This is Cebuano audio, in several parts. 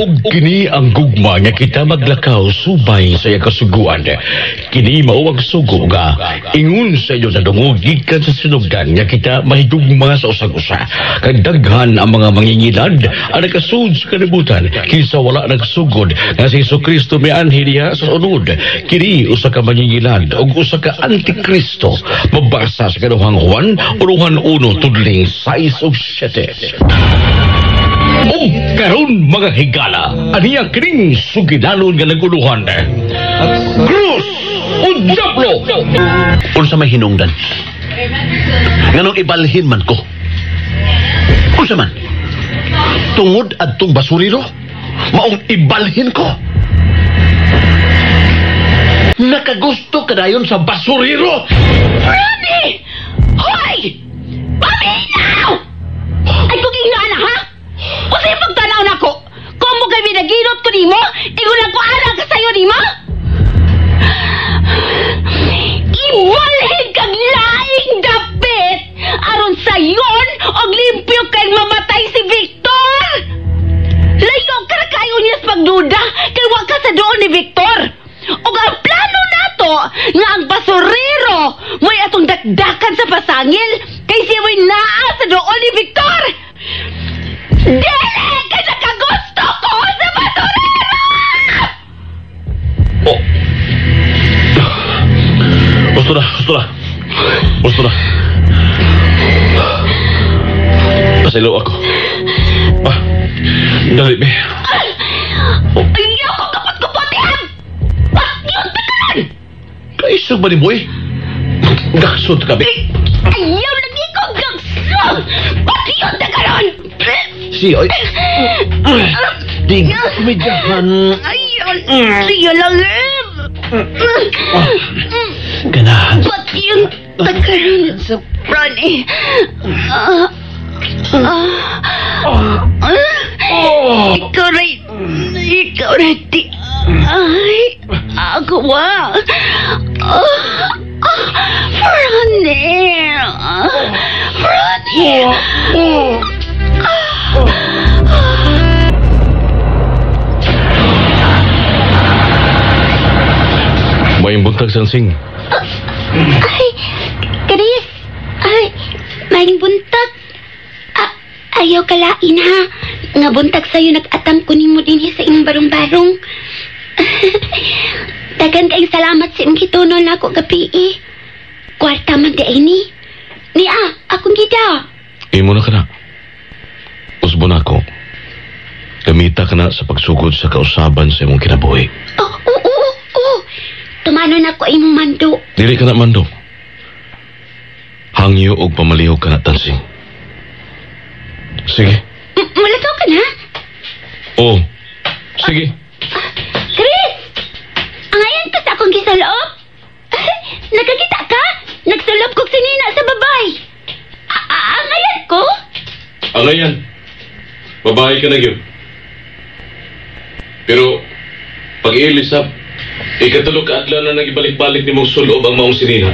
Ug kini ang gugma nga kita maglakaw subay sa iyang kasuguan. Kini mao ang sugo nga ingon sa inyo nadungog gikan sa sinugdan nga kita mahigugma sa usag usa. Kag daghan ang mga mangingilad ang nagkasud sa kalibutan kinsa wala nagsugod nga si Hesukristo mianhi diha sa unod. Kini usa ka mangingilad ug usa ka antikristo. Mabasa sa kaduhang Juan, uruhan 1 tudling 6 ug 7. Ug karon mga higala, aniya kining sugilanon nga naguluhan. Krus o Diablo! Unsa may hinungdan? Nganong ibalhin man ko? Unsa man? Tungod adtong basuriro, maong ibalhin ko. Nakagusto ka dayon sa basuriro! Ronnie! Hoy! Paminaw! Ay, kung ingna na, ha? Kung sa'yo pagtanaw na ko, kung mo kay binaginot ko nimo, ingon ko anak ka sa'yo nimo? Iwalhin kang laing dapit! Aron sayon, og limpyo kay mamatay si Victor! Layo ka na kayo niya sa pagduda, kay wa ka sa doon ni Victor! Og ang plano nato nga ang basurero mo'y atong dakdakan sa pasangil, kay siya mo'y naa sa doon ni Victor! Dili ka nakagusto ko sa basurero! Oh. Gusto na, gusto na. Gusto na. Pasaylo ako. Ah, dali, be. Oh. Ayaw ko kapot-kapotihan! Patyon ta ka nun! Kaisog ba ni Boy? Gaksod ka, be. Ayaw lagi ko gaksod! Patyon ta ka nun! Si, ay. Di, kumidyahan. Ayaw, siya lang eh. Ganahan. Patyon ta ka nun sa Ronnie. Ikaw rin, di. Ay, ako ba? Ronnie! Ronnie! May buntag, Sansing. Ay, Chris! Ay, may buntag. Ayaw kalain ha. Nga buntag sa'yo nag-atam ko nimo dinhi sa imong barong-barong. Dagan kayong salamat sa imong gitunol na ako gabi eh. Kwarta man di ay ni. Niya, akong gida. Imo na ka na. Usbo na ako. Gamita ka na sa pagsugod sa kausaban sa imong kinabuhi. Oh, oo, oo, oo. Tumano na ko imong mando. Dili ka na mando. Hangyo og pamalihog ka na, Tansing. Sige. Mulakaw ka na? Oo. Sige. Chris! Angayan ka sa akong gisaloob? Nakakita ka? Nagsulop kog sinina sa babay. Angayan ko? Angayan. Babae ka na yun. Pero, pag-ilisap, ikatulo ka adlaw na nagibalik-balik ni mong sulob ang maong sinina.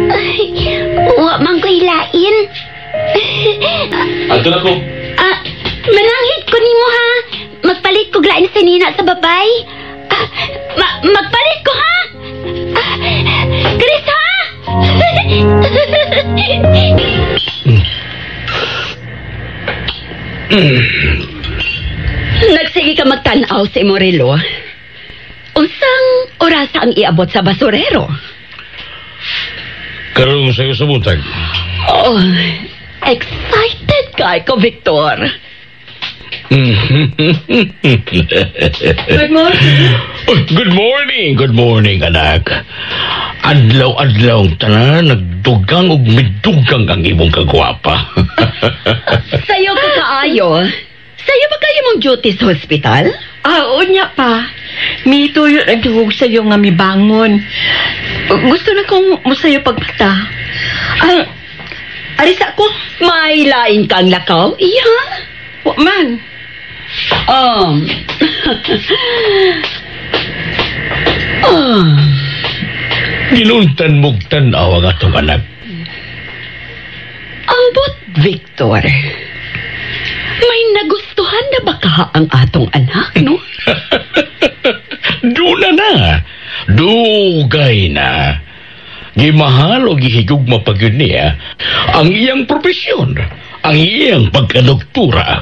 Ay, wa man ko hilain. Adto na ko. Mananghid ko nimo ha. Magpalit ko glain sinina sa babay. Magpalit ko ha. Chris ha. Nagsige ka magtan-aw sa imong relo. Unsang orasa ang iabot sa basurero? Karon sa'yo sa buntag. Oh, excited kay ko, Victor. Good morning. Good morning, good morning, anak. Adlaw-adlaw tanan, nagdugang og midugang ang imong kagwapa. Sayo ka kaayo. Sayo ba kayo mong duty sa hospital? Ah, unya pa. Mituyo nagduhog sa'yo nga mibangon. Gusto na kong musayo pagpata. Ah, arisa ko. May lain kang lakaw, iya? Wa man. Ginuntan mong tanaw ang atong anak. Ambot, Victor. May Nagustuhan na ba ka ang atong anak, no? Duna na. Dugay na. Gimahal o gihigugma pa gyud niya ang iyang propesyon, ang iyang pagkadoktora.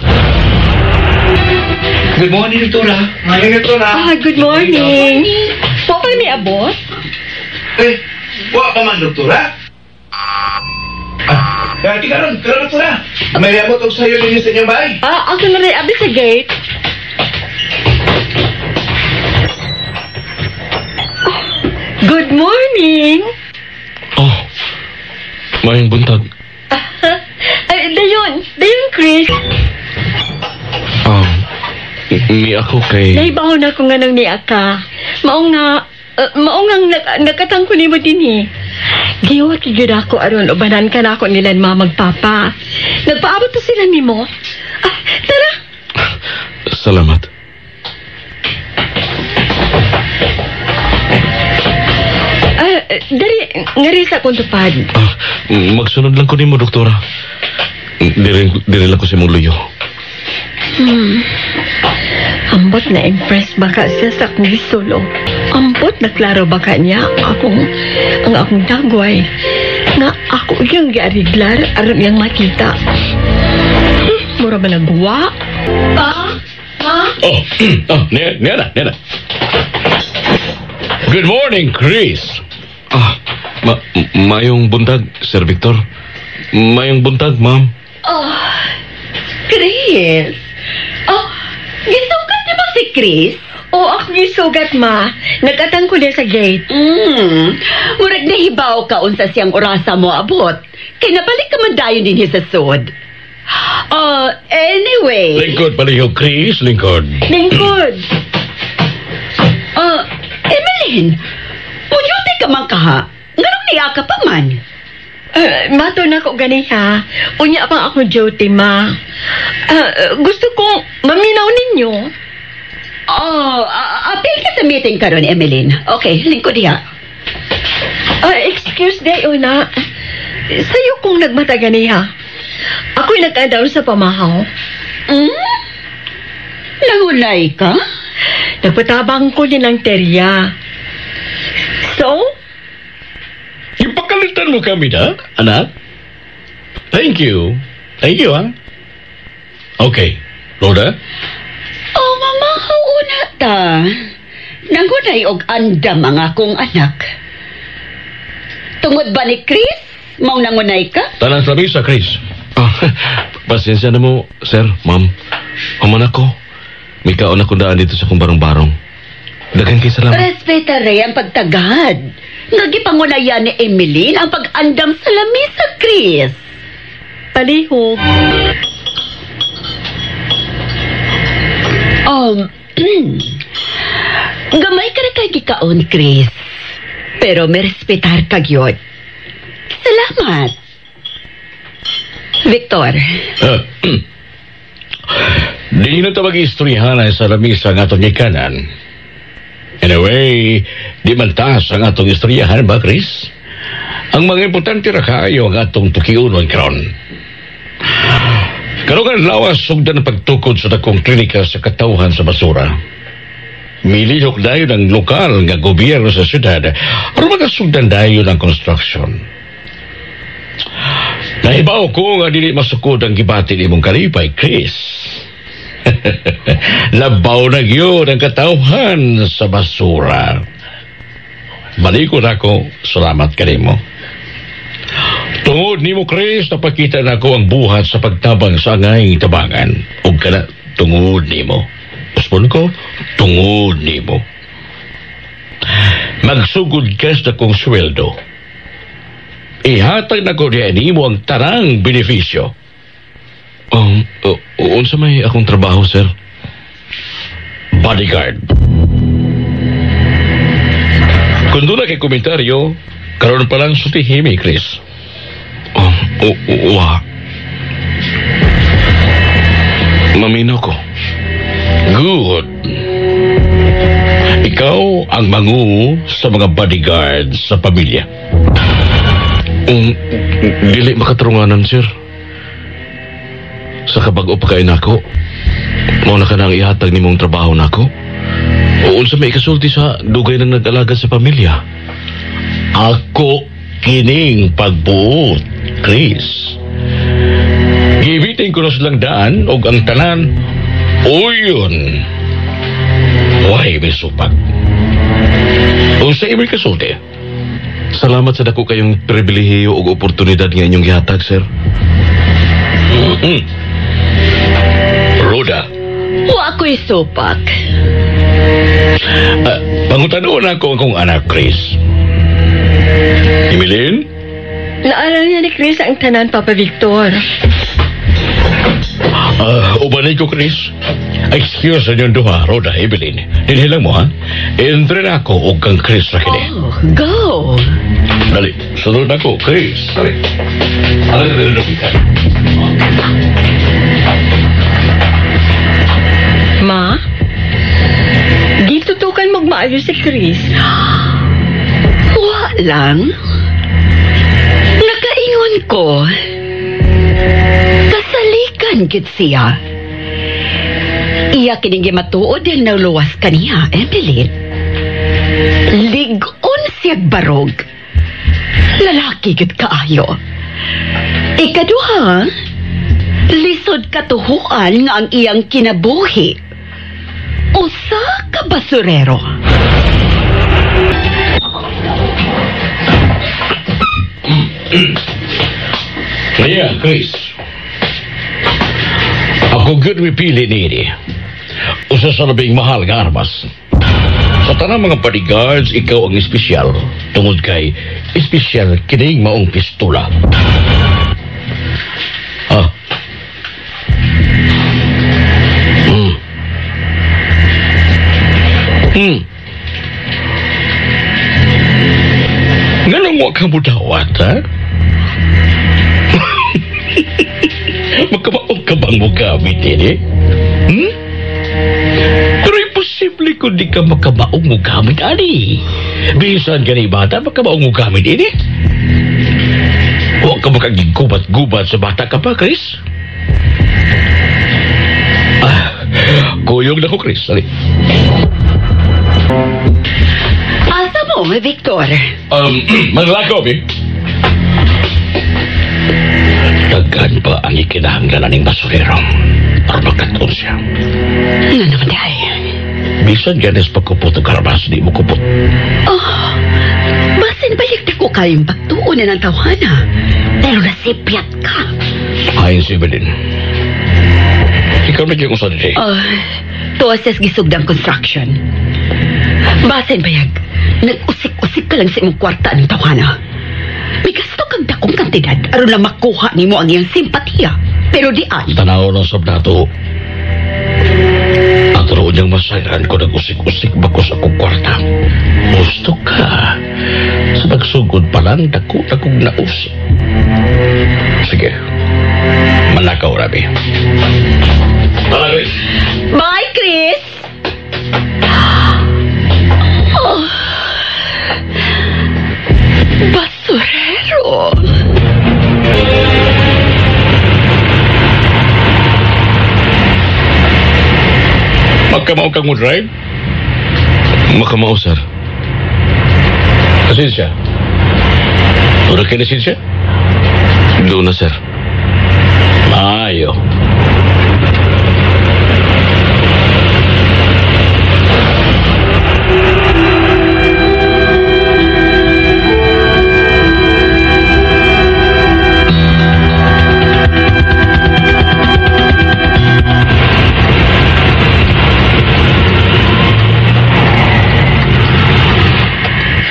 Good morning, Doktora. Morning, Doktora. Ah, good morning. Po pa ni abot? Eh, wa pa man, Doktora. Ah, di karon, karon, Doktora. May abot og sayo ninyo sa inyong bahay. Ah, ako na rin abi sa gate. Oh, good morning. Oh, maayong buntag. Ay, dayon, dayon, Chris. Oh, ni ako kay... Nahibaw na ko nga nang niya ka. Mao nga, nakatangko nimo dinhi. Giwat gyud ako aron ubanan ka na ako nila mama magpapa. Nagpaabot to sila nimo. Ah, tara. Salamat. Ah, diri ngari sa akong tupad. Ah, magsunod lang ko nimo, Doktora. Diri lang ko sa imong luyo. Ambot na impress baka siya sa akong gisulo. Ambot na klaro baka niya ang akong dagway. Nga ako yung giariglar aron iyang makita. Mura ba nagwa? Pa? Ma? Oh, oh, niya na, niya na. Good morning, Chris. Ah, mayong buntag, Sir Victor. Mayong buntag, ma'am. Oh, Chris. Oh, gisugat ni ba si Chris? Oo, ako gisugat, ma. Nagkatangko niya sa gate. Murag nahibaw ka unsa siyang orasa mo abot. Kay nabalik ka man dayon din sa sud. Oh, anyway. Lingkod palihog, Chris, lingkod. Lingkod. Oh, Emeline, mudyuti ka man kaha. Nganong niya ka pa man? Mato na ko gani ha. Unya pa ako duty, ma. Gusto kong maminaw ninyo. Oh, apil ka sa meeting karon, Emeline. Okay, lingkod diha. Excuse day, una. Sa'yo kong nagmata gani ha. Ako'y nagkadaw sa pamahaw. Hmm? Nangunay ka? Nagpatabang ko nilang terya. So? Ipakalitan mo kami na, anak. Thank you. Thank you, ha? Okay. Rhoda? Oh, mamahaw una ta. Nangunay og andam ang akong anak. Tungod ba ni Chris? Maong nangunay ka? Tanan sa misa, Chris. Oh, pasensya na mo, sir, ma'am. Human ako. May kaon ako daan dito sa kong barong-barong. Daghan kay salamat. Respeta re ang pagtagad. Nagipangunayan ni Emeline ang pag-andam sa lamisa, Chris. Palihog. Gamay ka na kay gikaon, Chris. Pero may respetar ka gyud. Salamat. Victor. Di na ta mag-istoryahan sa lamisa ng atong gikanan. Anyway, di man taas ang atong istoryahan ba, Chris? Ang mga importante ra kaayo ang atong tukiunon karon. Karong adlaw sugdan ang pagtukod sa dakong klinika sa katawhan sa basura. Milihok dayon ang lokal nga gobyerno sa syudad aron makasugdan dayon ang construction. Nahibaw ko nga dili masukod ang gibati nimong kalipay, Chris. Labaw na gyud ang katawhan sa basura. Balikon ako, salamat kanimo. Tungod nimo, Chris, napakita na ako ang buhat sa pagtabang sa angay tabangan. Ug kana tungod nimo. Uspon ko, tungod nimo. Magsugod ka sa kong sweldo. Ihatag na ko diya nimo ang tanang benepisyo. Unsa may akong trabaho, sir? Bodyguard. Kung doon na kay komentaryo, karoon pa lang sutihimi, Chris. Wa. Maminaw ko. Good. Ikaw ang mangu sa mga bodyguard sa pamilya. Dili makatrunganan, sir. Sa kabag-o pa kayo nako, mao na ka nang ihatag nimong trabaho nako. O unsa may ikasulti sa dugay na nag-alaga sa pamilya? Ako kining pagbuot, Chris. Gibitin ko na silang daan og ang tanan uyon. Way may supag. Unsa imong kasulti? Salamat sa dako kayong pribilehiyo ug oportunidad nga inyong gihatag, sir. Roda. Wa ko'y supak. Pangutanoon ako akong anak, Chris. Emeline? Naalala niya ni Chris ang tanan, Papa Victor. Ubanay ko, Chris. Excuse inyong duha, Roda, Emeline. Dinhi lang mo, ha? Entre na ako og kang Chris ra kini. Oh, go! Dali, sunod na ko, Chris. Dali. Ano na rin? Ma? Gitutukan magmaayo si Chris. Wa lang. Nakaingon ko. Kasalikan gid siya. Iya kining gimatuod dahil naluwas kaniya, Emeline. Ligon siyag barog. Lalaki gid kaayo. Ikaduha, lisod katuhuan nga ang iyang kinabuhi. Usa ka basurero. Kaya, Chris. Ako gyud mipili niini. Usa sa labing mahal nga armas. Sa tanang mga bodyguards, ikaw ang espesyal. Tungod kay espesyal kining maong pistola. Ah. Nganong wa ka mudawat, ha? Magkabaog ka bang mugamit, eh? Pero imposible kung di ka makabaong mugamit, ani. Bisan gani bata, makabaong mugamit, ini. Huwag ka makagigubat-gubat sa bata ka pa, Chris. Kuyog na ko, Chris. Dali. Asa mo, Victor? Manlakaw, eh. Daghan pa ang ikinahanglan aning basurero aron makatuon siya. Nga naman dahi. Bisan ganis pagkupot og karabas, di mo kupot. Oh, basin balik na ko kayong pagtuon na ng tawhana. Pero nasipyat ka. Ayon si Evelyn. Ikaw na kayong usa dito. Tuwa siya gisugdang construction. Basin bayag, nag-usik-usik ka lang sa imong kwarta ng tawhana. May gasto kang dakong kantidad aron lang makuha nimo ang iyang simpatiya. Pero di ay. Tanaw ng sab nato. At roon niyang masayran ko nag-usik-usik bakos akong kwarta. Gusto ka. Sa pagsugod pa lang, dako na kong nausik. Sige. Malakaw, Rabi. Tara, Chris. Bye, Chris! Oh. Basurero. Magkamao kang mo drive? Makamao, sir. Pasensya. Wala kayo lisensya? Doon na, sir. Maayo.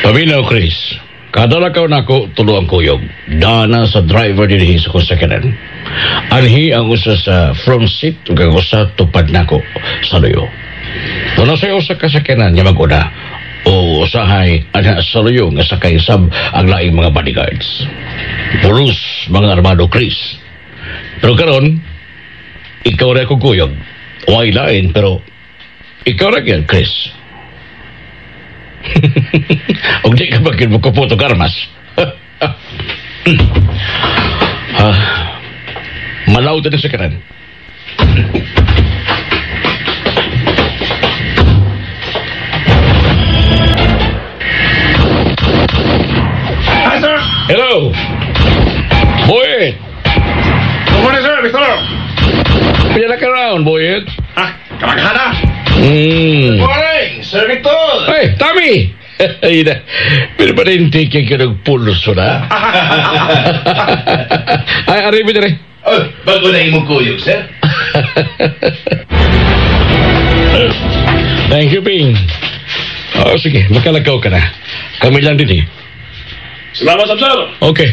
Paminaw, Chris. Kadalakaw nako tulo ang kuyog. Dana sa driver dinhi sa kong sakyanan. Anhi ang usa sa front seat ug ang usa tupad nako sa luyo. Tuno sa usa ka sakyanan nga mag-una o usahay ana sa luyo nga sakay sab ang laing mga bodyguards. Pulos mga armado, Chris. Pero karon ikaw ra akong kuyog. Way lain pero ikaw ra gyud, Chris. Og di ka ba mo kuputo karmas? Malaw din sa kanan. Hi, sir. Hello. Boyet. Good morning, sir. Victor. Pila ka round, Boyet? Ah, kamaghana. Hmm. Morning, Sir Victor. Hey, Tommy! Ay na, pero pa rin tiki ka nagpulso na. Ay, ari mo dire. Oh, bago na imong kuyog, sir. Thank you, Ping. Oh, sige, makalagaw ka na. Kami lang din eh. Salamat, sir. Okay.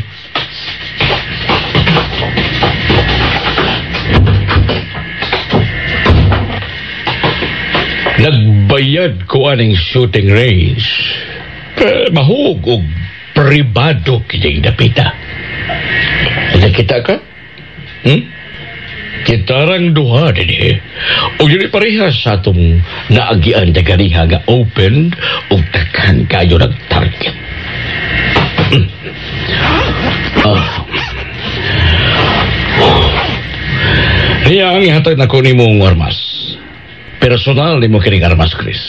Nagbayad ko aning shooting range. Mahug og pribado kining dapita. Nakita ka? Hmm? Kitarang duha din eh. O yun parehas sa atong naagian na ganiha nga open og takan kayo nag-target. Ah. Niya ang ihatag na ko nimong armas. Personal nimo kining armas, Chris.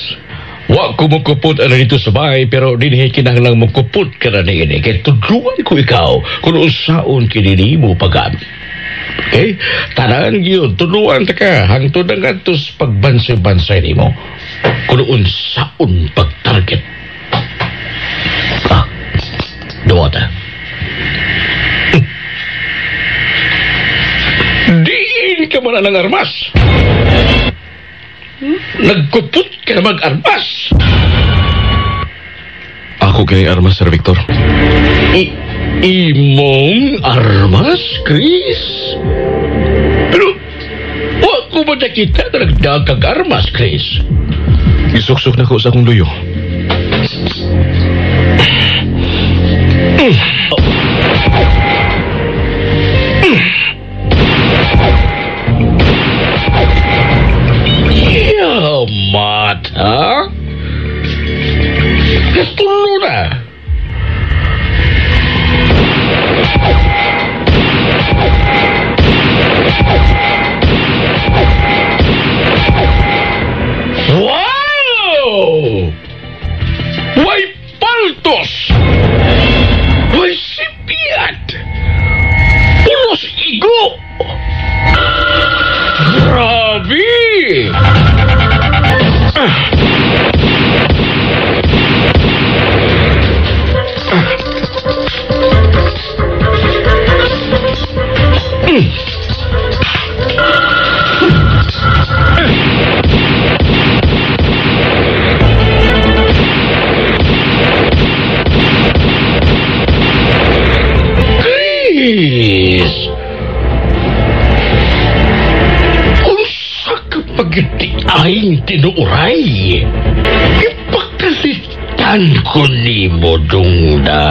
Wa ko mukupot ana dito sa bahay, pero dinhi kinahanglang mukupot ka na niini. Kay tudluan ko ikaw kung unsaon kini nimo paggamit. Okay? Tanan gyud, tudluan ta ka hangtod ang adtos pagbansay-bansay nimo kung unsaon pagtarget. Ah, duwa ta. Diin ka man ang armas. Nagkupot ka na mag-armas. Ako kining armas, Sir Victor. Imong armas, Chris? Pero, wa ko ba nakita na nagdagag armas, Chris? Gisuksok na ko sa akong luyo. Yamat, ha? Katulo na. Wow! Way paltos! Way sipiat! Pulos igo! Grabe! Chris! Unsa ka pagiti-aing tinuuray? Ipakalitan ko nimo, Dungda.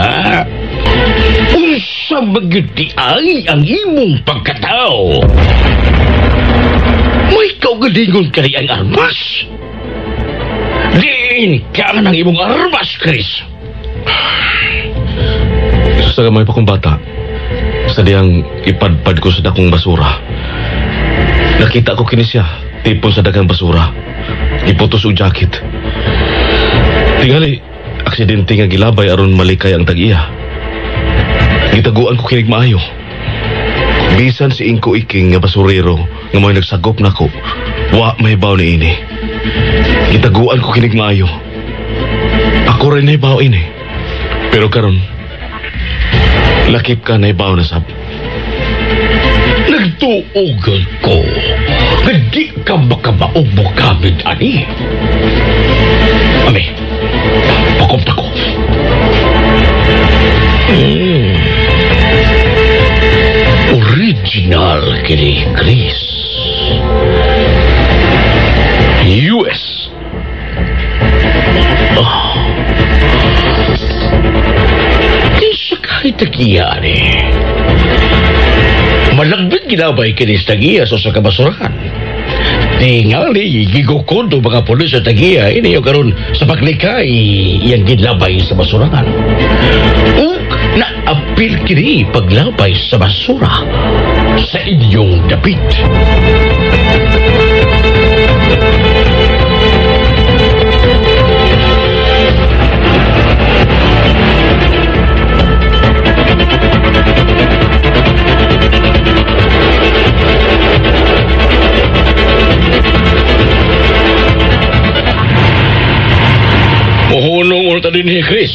Unsa magiti-ay ang imong pagkatao? May kaugalingon ka rin ang armas. Diin ka ng imong armas, Chris. Sa gamay pa kong bata, sa diyang ipadpad ko sa dakong basura. Nakita ko kini siya, tipon sa daghang basura. Giputos og jacket. Tingali, aksidente nga gilabay aron malikay ang tag-iya. Gitaguan ko kinig maayo. Bisan si Ingko Iking nga basurero nga mo'y nagsagop nako, wa mahibaw ni ini. Gitaguan ko kinig maayo. Ako rin nahibaw ini. Pero karon, lakip ka nahibaw na sab. Nagtuogan ko nga di ka makamaog mo gamit ani. Ami, pakumta ko. Original kini, Chris. US. Oh. Kinsa kahit tagiya ni. Malagbit ginabay kini sa tagiya sa sa kabasurahan. Tingali, gigukod o mga pulis sa tagiya, ini yung karon sa paglikay iyang ginlabay sa basurahan. Ug naapil kini paglabay sa basura sa inyong dapit. Muhunong ulit din ni Chris.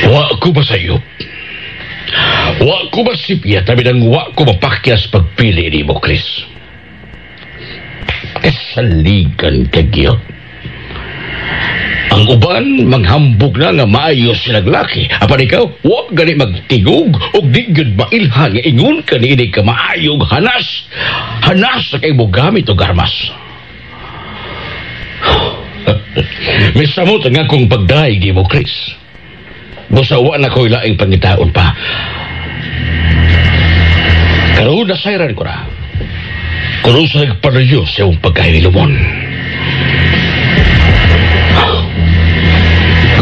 Wa ko ba sa'yo? Wa ko ba sipya tabi nang wa ko mapakyas pagpili ni mo, Chris? Kasaligan kagyo. Ang uban, manghambog na nga maayo silang laki. Apan ikaw, wa gani magtigog o di gyud mailhan nga ingon ka niini ka maayong hanas. Hanas sa kay mo gamit og armas. Misamot ang akong pagdaig ni mo, Chris. Busa wa na ko'y laing pangitaon pa. Karoon na sayran ko na. Kuno sa nagpanayo sa iyong pagkahilumon.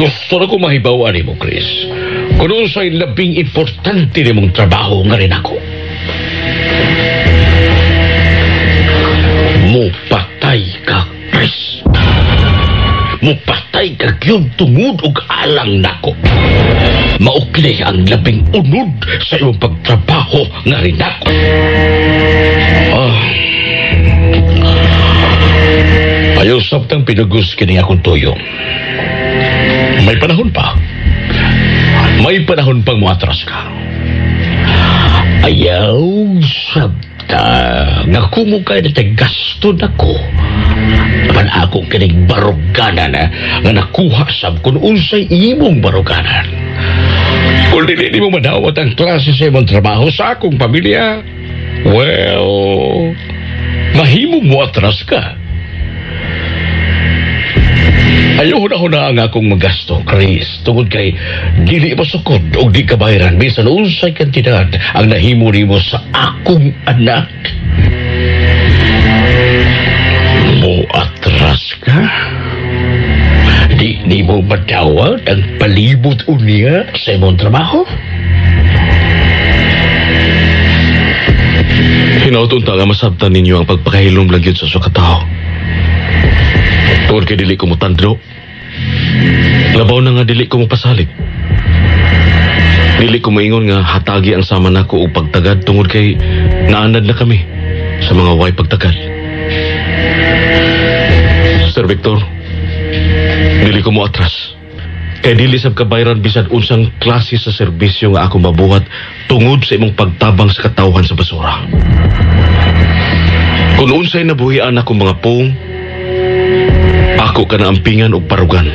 Gusto na ko mahibawan ni mo, Chris. Kuno sa'y labing importante ni mong trabaho nga rin ako. Mupatay ka, Chris. Mupatay ka gyud tungod og alang nako. Maukli ang labing unod sa imong pagtrabaho nga rin ako. Ayaw sabtang pinugos kini akong tuyo. May panahon pa. May panahon pang muatras ka. Ayaw sabta nga kumukay na tagasto nako. Apan ako kinig baruganan nga nakuha sab kung unsay imong baruganan. Kung dili nimo madawat ang klase sa imong trabaho sa akong pamilya, well, mahimong muatras ka. Ayaw na ang akong magasto, Chris, tungod kay dili masukod og di kabayaran bisan unsay kantidad ang nahimo nimo sa akong anak. Moatras ka? Di nimo madawat ang palibot unya sa imong trabaho? Hinaut unta nga masabtan ninyo ang pagpakahilom lang yun sa usa ka tawo. Tungod kay dili ko motandlo. Labaw na nga dili ko mopasalig. Dili ko moingon nga hatagi ang sama nako og pagtagad tungod kay naanad na kami sa mga way pagtagad. Sir Victor, dili ko moatras. Kay dili sab kabayran bisan unsang klase sa serbisyo nga ako mabuhat tungod sa imong pagtabang sa katawhan sa basura. Kung unsay nabuhian akong mga pong, ako ka na ampingan og parugan.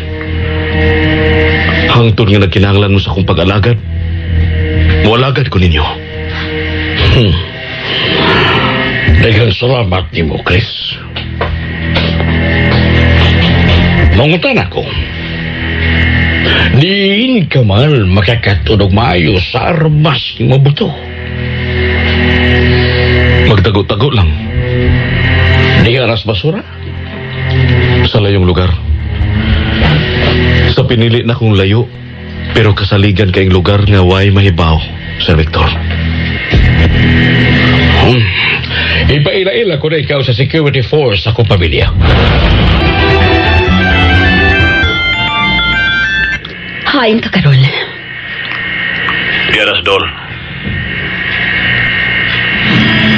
Hangtod nga nagkinahanglan mo sa akong pag-alagad, moalagad ko ninyo. Daghang salamat nimo, Chris. Mangutan ako. Diin ka man makakatunog maayo sa armas ng mabuto. Magtago-tago lang. Di aras basura? Sa layong lugar. Sa pinili na kong layo, pero kasaligan kaing lugar nga way mahibaw, Sir Victor. Ipaila-ila ko na ikaw sa security force akong pamilya. Hain ka karon. Diaras, Dol.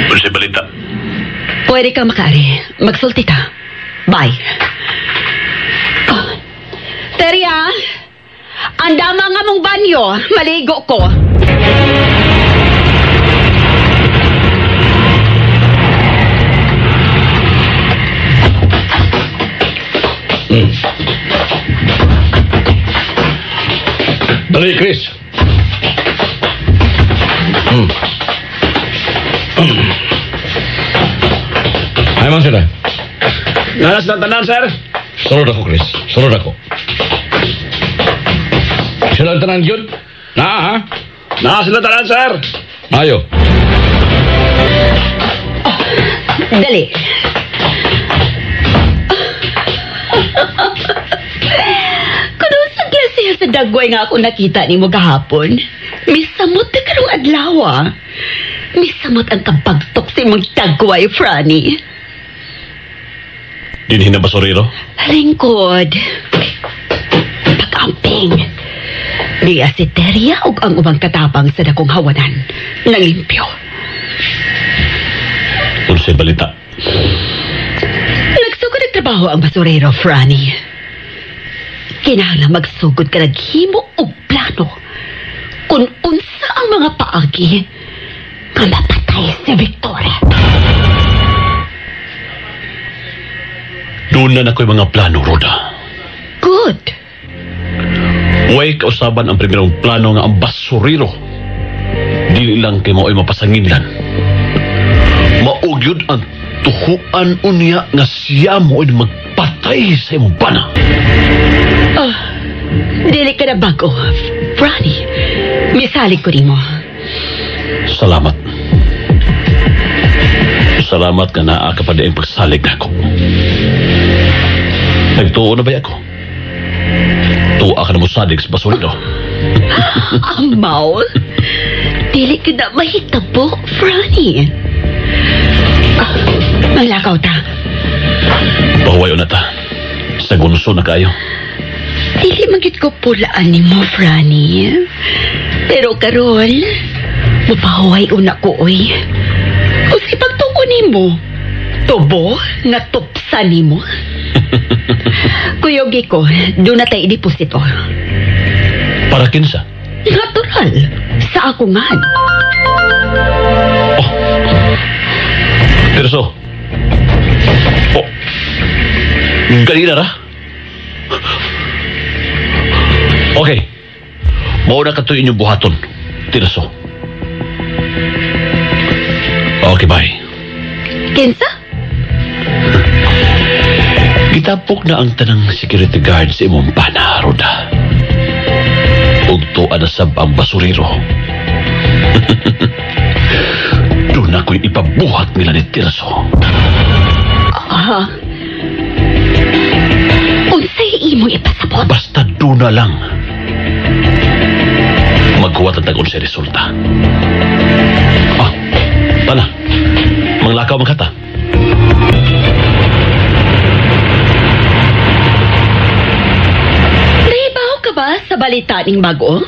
Unsay balita? Pwede ka makaari. Magsulti ka. Bye. Oh. Terya, andama nga mong banyo. Maligo ko. Dali, Chris. Ay, man sila. Nanas na tanan, sir. Sunod ako, Chris. Sunod ako. Sila ang tanan yun? Na, ha? Na sila tanan, sir. Ayo. Oh, dali. Kuno sa klase sa dagway nga ako nakita ni mo gahapon. Misamot na karong adlaw. Misamot ang kabagtok sa imong tagway, Franny. Dinhi na basurero? Lingkod. Pag-amping. Niya si Teria og ang ubang katabang sa dakong hawanan. Nanglimpyo. Unsay balita? Nagsugod ang trabaho ang basurero, Franny. Kinahanglan magsugod ka naghimo og plano kung unsa ang mga paagi nga mapatay si Victor. Doon na ako'y mga plano, Roda. Good. Way kausaban ang primerong plano nga ang basurero. Dili lang kay mao'y mapasanginlan. Maugyod ang tuhuan unya nga siya mo'y magpatay sa imong bana. Oh, dili ka na bago, Franny. Misalig ko nimo. Salamat. Salamat nga naa ka pa dieng pagsalig nako. Nagtuo na ba ako? Tuwa ka na mo salig sa basurero. Amaw, dili ka na mahitabo, Franny. Ah, manglakaw ta. Pahuwayo na ta. Sa gunso na kayo. Dili magyud ko pulaan nimo, Franny. Pero karon, mupahuway una ko, oy. Kung si pagtuo nimo, tubo nga tupsa nimo. Kuyogi ko, doon na tayo ideposito. Para kinsa? Natural, sa ako nga. Oh. Tirso. Oh. Kanina ra? Okay. Mao na katoy inyong buhaton, Tirso. Okay, bye. Kinsa? Gitapok na ang tanang security guard sa imong pana, Roda. Ug tuwa na sab ang basurero. Doon ako'y ipabuhat nila ni Tirso. Ah. Unsay imong ipasabot? Basta doon na lang. Magkuha ang tagon sa resulta. Ah, tana. Manglakaw man kata. Nahibaw ka ba sa balita ning bago?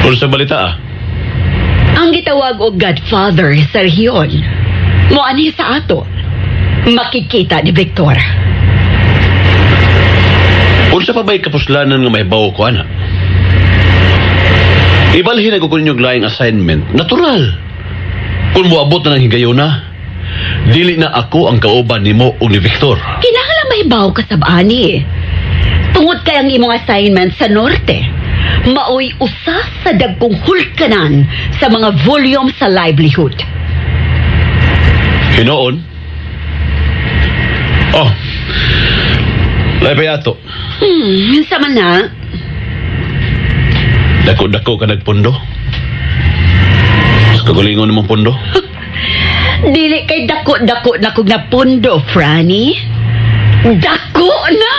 Kung sa balita ah? Ang gitawag og Godfather sa rehiyon. Moanhi sa ato. Makikita ni Victor. Unsa pa ba'y kapuslanan nga mahibaw ko, ana? Ibalhin ako kung inyong laing assignment. Natural. Kung moabot na ng higayona, dili na ako ang kauban nimo og ni Victor. Kinahanglan mahibaw ka sab ani. Tungod kay ang imong assignment sa norte, maoy usa sa dagkong hulkanan sa mga volume sa livelihood. Hinoon? Oh, lahi pa yato. Sa man na. Dako-dako ka nagpundo. Sa kagalingon mong pundo. Dili kay dako-dako na kog napundo, Franny. Dako na.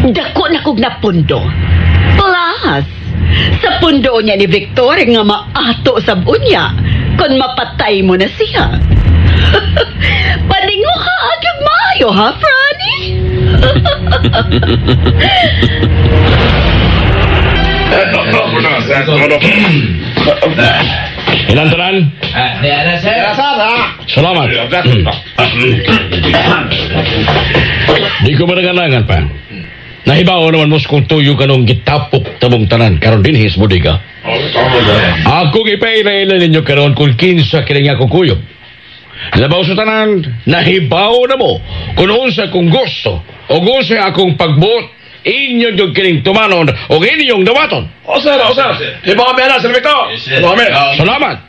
Dako na kog napundo. Plus, sa pundo niya ni Victor nga maato sa unya kung mapatay mo na siya. Paningo ha, agad maayo ha, Franny? Ilan tanan? Salamat. Di ko maranganangan pa. Nahibaw naman mo kung tuyo ka nung gitapok tabong tanan karon dinhi sa bodega. Ako gipaila-ila ninyo karon kung kinsa kini nga kukuyog. Labaw sa tanan, nahibaw na mo kung unsa kong gusto o unsa akong pagbuot inyo yung kining tumanon o inyong dawaton. O sir, o sir. Hibaw kami na, Sir Victor. Hibaw kami. Salamat.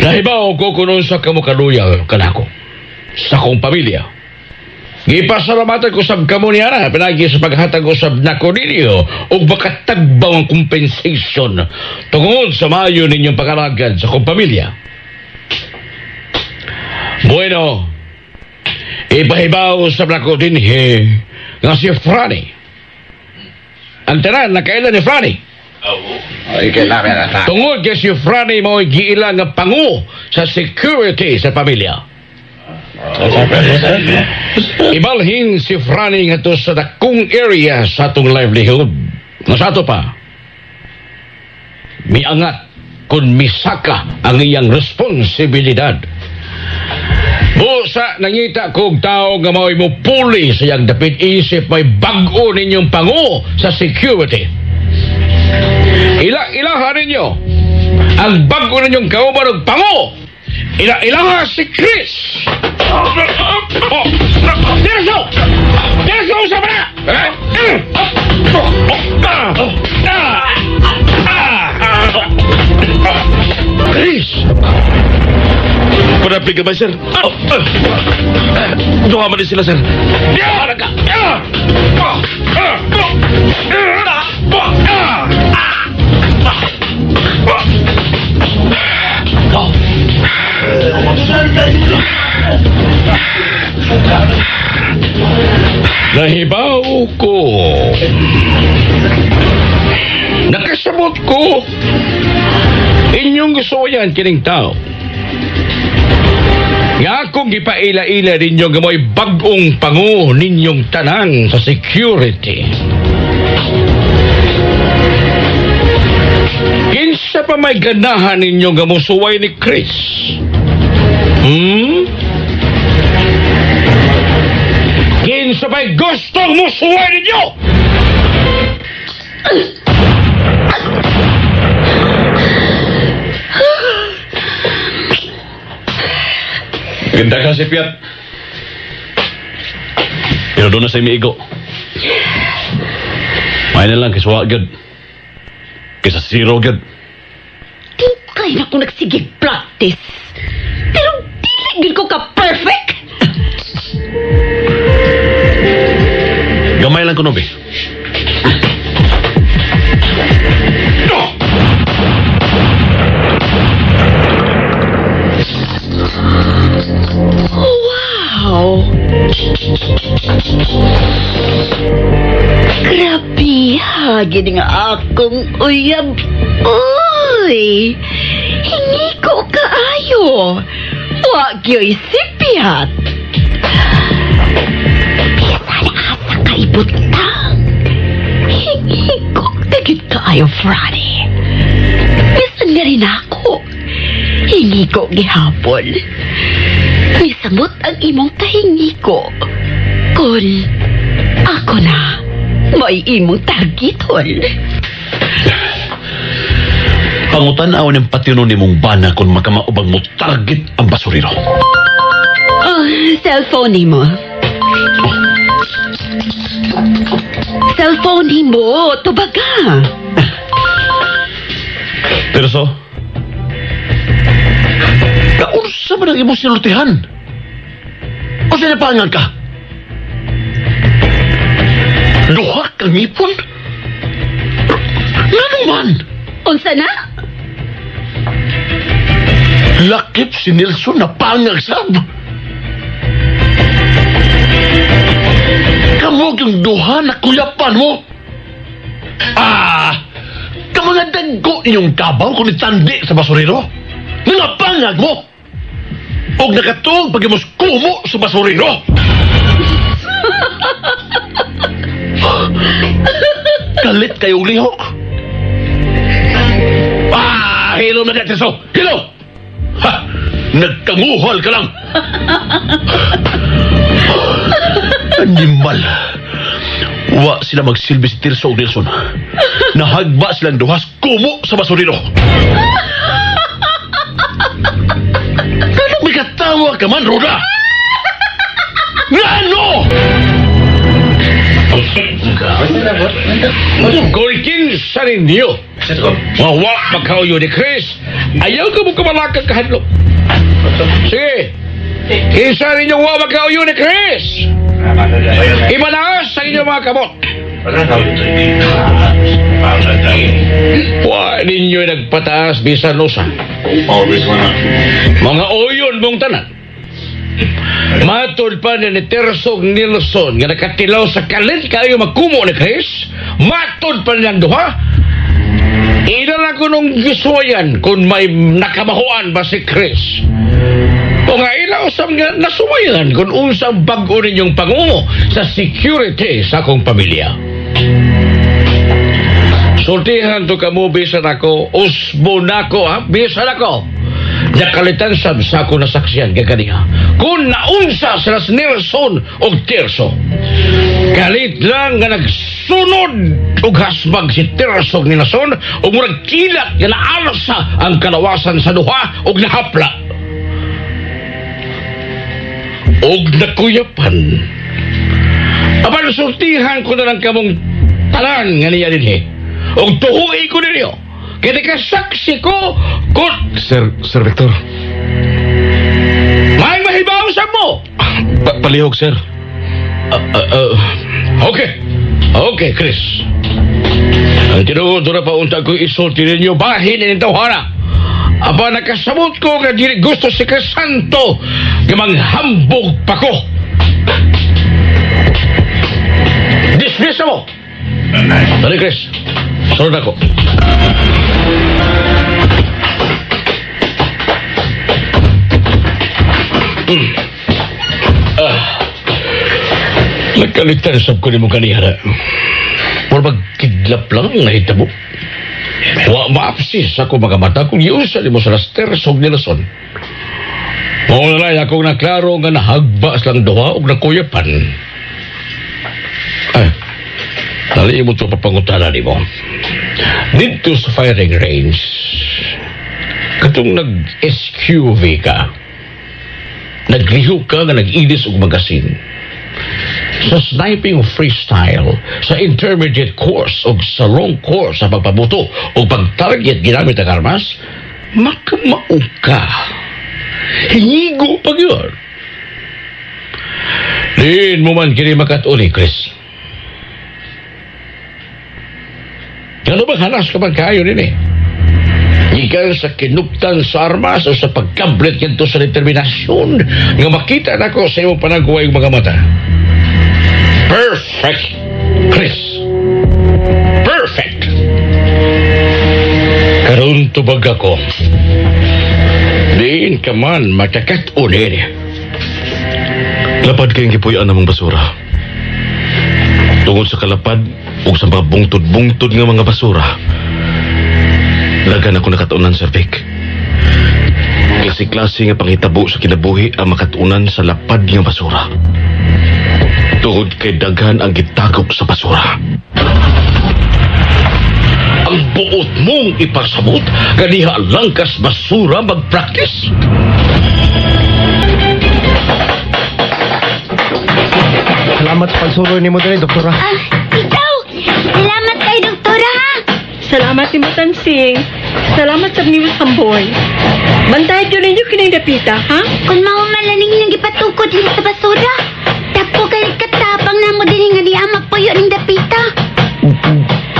Nahibaw ko kung unsa kamo kaluyal kanako sa akong pamilya. Gipasalamatan ko sab kamo niya na pinagi sa paghatag ko sab nako ninyo ug makatagbaw ang compensation tungod sa maayo ninyong pag-alagad sa akong pamilya. Bueno, ipahibaw sa nako dinhi nga si Franny. Ang tanan nakailan ni Franny. Tungod kay si Franny mao'y giila nga pangu sa security sa pamilya. Ibalhin si Franny ngadto sa dakong area sa atong livelihood. Nga sa ato pa, miangat kung misaka ang iyang responsibilidad. Busa nangita kog tao nga mao'y mupuli sa iyang dapit isip may bag-o ninyong pangu sa security. Ila-ilaha ninyo ang bag-o ninyong kauban og pangu. Ila-ilaha si Chris. Oh, Tirso! Tirso sa mga! Chris! Panapig ka ba, sir? Duha man din sila, sir. Nahibaw ko. Nakasabot ko. Inyong gusto yan kining tao. Nga akong gipaila-ila ninyo nga mo'y bag-ong pangu ninyong tanan sa security. Kinsa pa may ganahan ninyo nga musuway ni Chris? Kinsa pa'y gustong musuway ninyo? Ganda ka si Piat. Pero doon na sa imiigo. May na lang, kiswa gyud. Kisa zero gyud. Kaya na ko nagsigig practice. Pero dili gyud ko ka-perfect. Gamay lang ko nobe. Wow! Grabe ha, gini nga akong uyab. Uy! Hingi ko kaayo. Wa gyoy sipyat. Bisan asa ka ibutang. Hingi ko kagid kaayo, Franny. Bisan nga rin ako. Hingi ko gihapon. Misamot ang imong kahingi ko. Kung ako na, may imong targeton. Pangutan-aw ng patino ni mong bana kung makamaubang mo target ang basurero. Oh, cellphone ni mo. Cellphone ni mo, tubaga. Pero so, kaunsa man ang imong sinultihan? O sinapangan ka? Duha kang ipon? Ngano man? Unsa na? Lakip si Nelson na pangag sab. Kamog yung duha na kuyapan mo. Ah! Kamanga dagko inyong kabaw kung itandi sa basurero? Nga pangag mo! Og nakatuog pag imos kumo sa basurero! Kalit kayong lihok! Ah! Hilo na dito! Hilo! Ha! Nagkanguhol ka lang! Animal! Wa sila magsilbi si Tirso o Nelson. Nahagba silang duhas kumo sa basurero. Ano may katawa ka man, Roda? Ngano? Kung kinsa ninyo nga wa magkauyo ni Chris, ayaw ka mo kamalakang kahadlok. Sige, kinsa ninyo wa magkauyo ni Chris? Imanaas sa inyong mga kamot. Wa ninyo nagpataas bisan usa. Mga uyon mong tanan. Matod pa ni Tirso Nelson nga nakatilaw sa kalit kayo magkumo ni Chris. Matod pa niyang duha. Ila na ko nung gisuwayan kung may nakabahuan ba si Chris. O nga ila usab nga nasuwayan kung unsang bag-o ninyong pangungo sa security sa akong pamilya. Sultihan to kamo bisan ako, usbo nako ha, bisan ako. Nakalitan sab sa ako nasaksiyan kaganiha. Kung naunsa sila sa Nelson og Tirso. Kalit lang nga nagsunod og hasbag si Tirso ni Nelson og murag kilat nga naalsa ang kalawasan sa duha og nahapla. Og nakuyapan. Apan sultihan ko na lang kamong tanan nga niya dinhi. Og tuhuy ko ninyo. Kaya nakasaksi ko kung... Sir Victor. May mahibaw sa mo! Palihog, sir. Okay. Okay, Chris. Ang tinuod na paunta ko isulti ninyo bahin ining tawhana. Aba, nakasabot ko nga dili gusto si Crisanto nga manghambog pa ko. Dismiss mo! Dali, Chris. Sunod ako. Nagkalitan sab ko ni mo kaniha na. Mura magkidlap lang ang nahitabo. Wa maapsis ako mga mata kung iusa ni mo sa Laster og Nelson. Mao na lang akong naklaro nga nahagba silang duha og nakuyapan. Ay, dali mo ito papangutana ni mo. Dito sa firing range, katong nag-SQV ka, nagliho ka nga nag-ilis og magasin. Sa sniping freestyle, sa intermediate course o sa long course sa pagpabuto o pag-target ginamit ang armas, makamao ka. Hingigo pag yun. Diin mo man kini makatuli, Chris. Ano bang hanas ka man kayo din eh? Gikan sa kinuptan sa armas o sa pagkablet nito sa determinasyon nga makita nako sa imong panagway mga mata. Perfect, Chris. Perfect. Karon tubag ako. Diin ka man makakat-unin. Lapad kayong gipuy-an namong basura. Tungod sa kalapad ug sa mga bungtod-bungtod nga mga basura, daghan ako nakatunan, Sir Vic. Klase-klase nga panghitabo sa kinabuhi ang makatunan sa lapad nga basura. Tungod kay daghan ang gitagok sa basura. Ang buot mong ipasabot, ganiha lang kas basura mag-practice. Salamat sa pagsuroy ni mo diri, Doktora. Ikaw! Salamat kay Doktora, ha? Salamat ni mo, Tansing. Salamat sa niyo, Samboy. Bantayan yun ninyo kining dapita, ha? Kung maumalaning nang gipatukod din sa basura, dako kay katapang na mo din nga niya magpuyo ning dapita.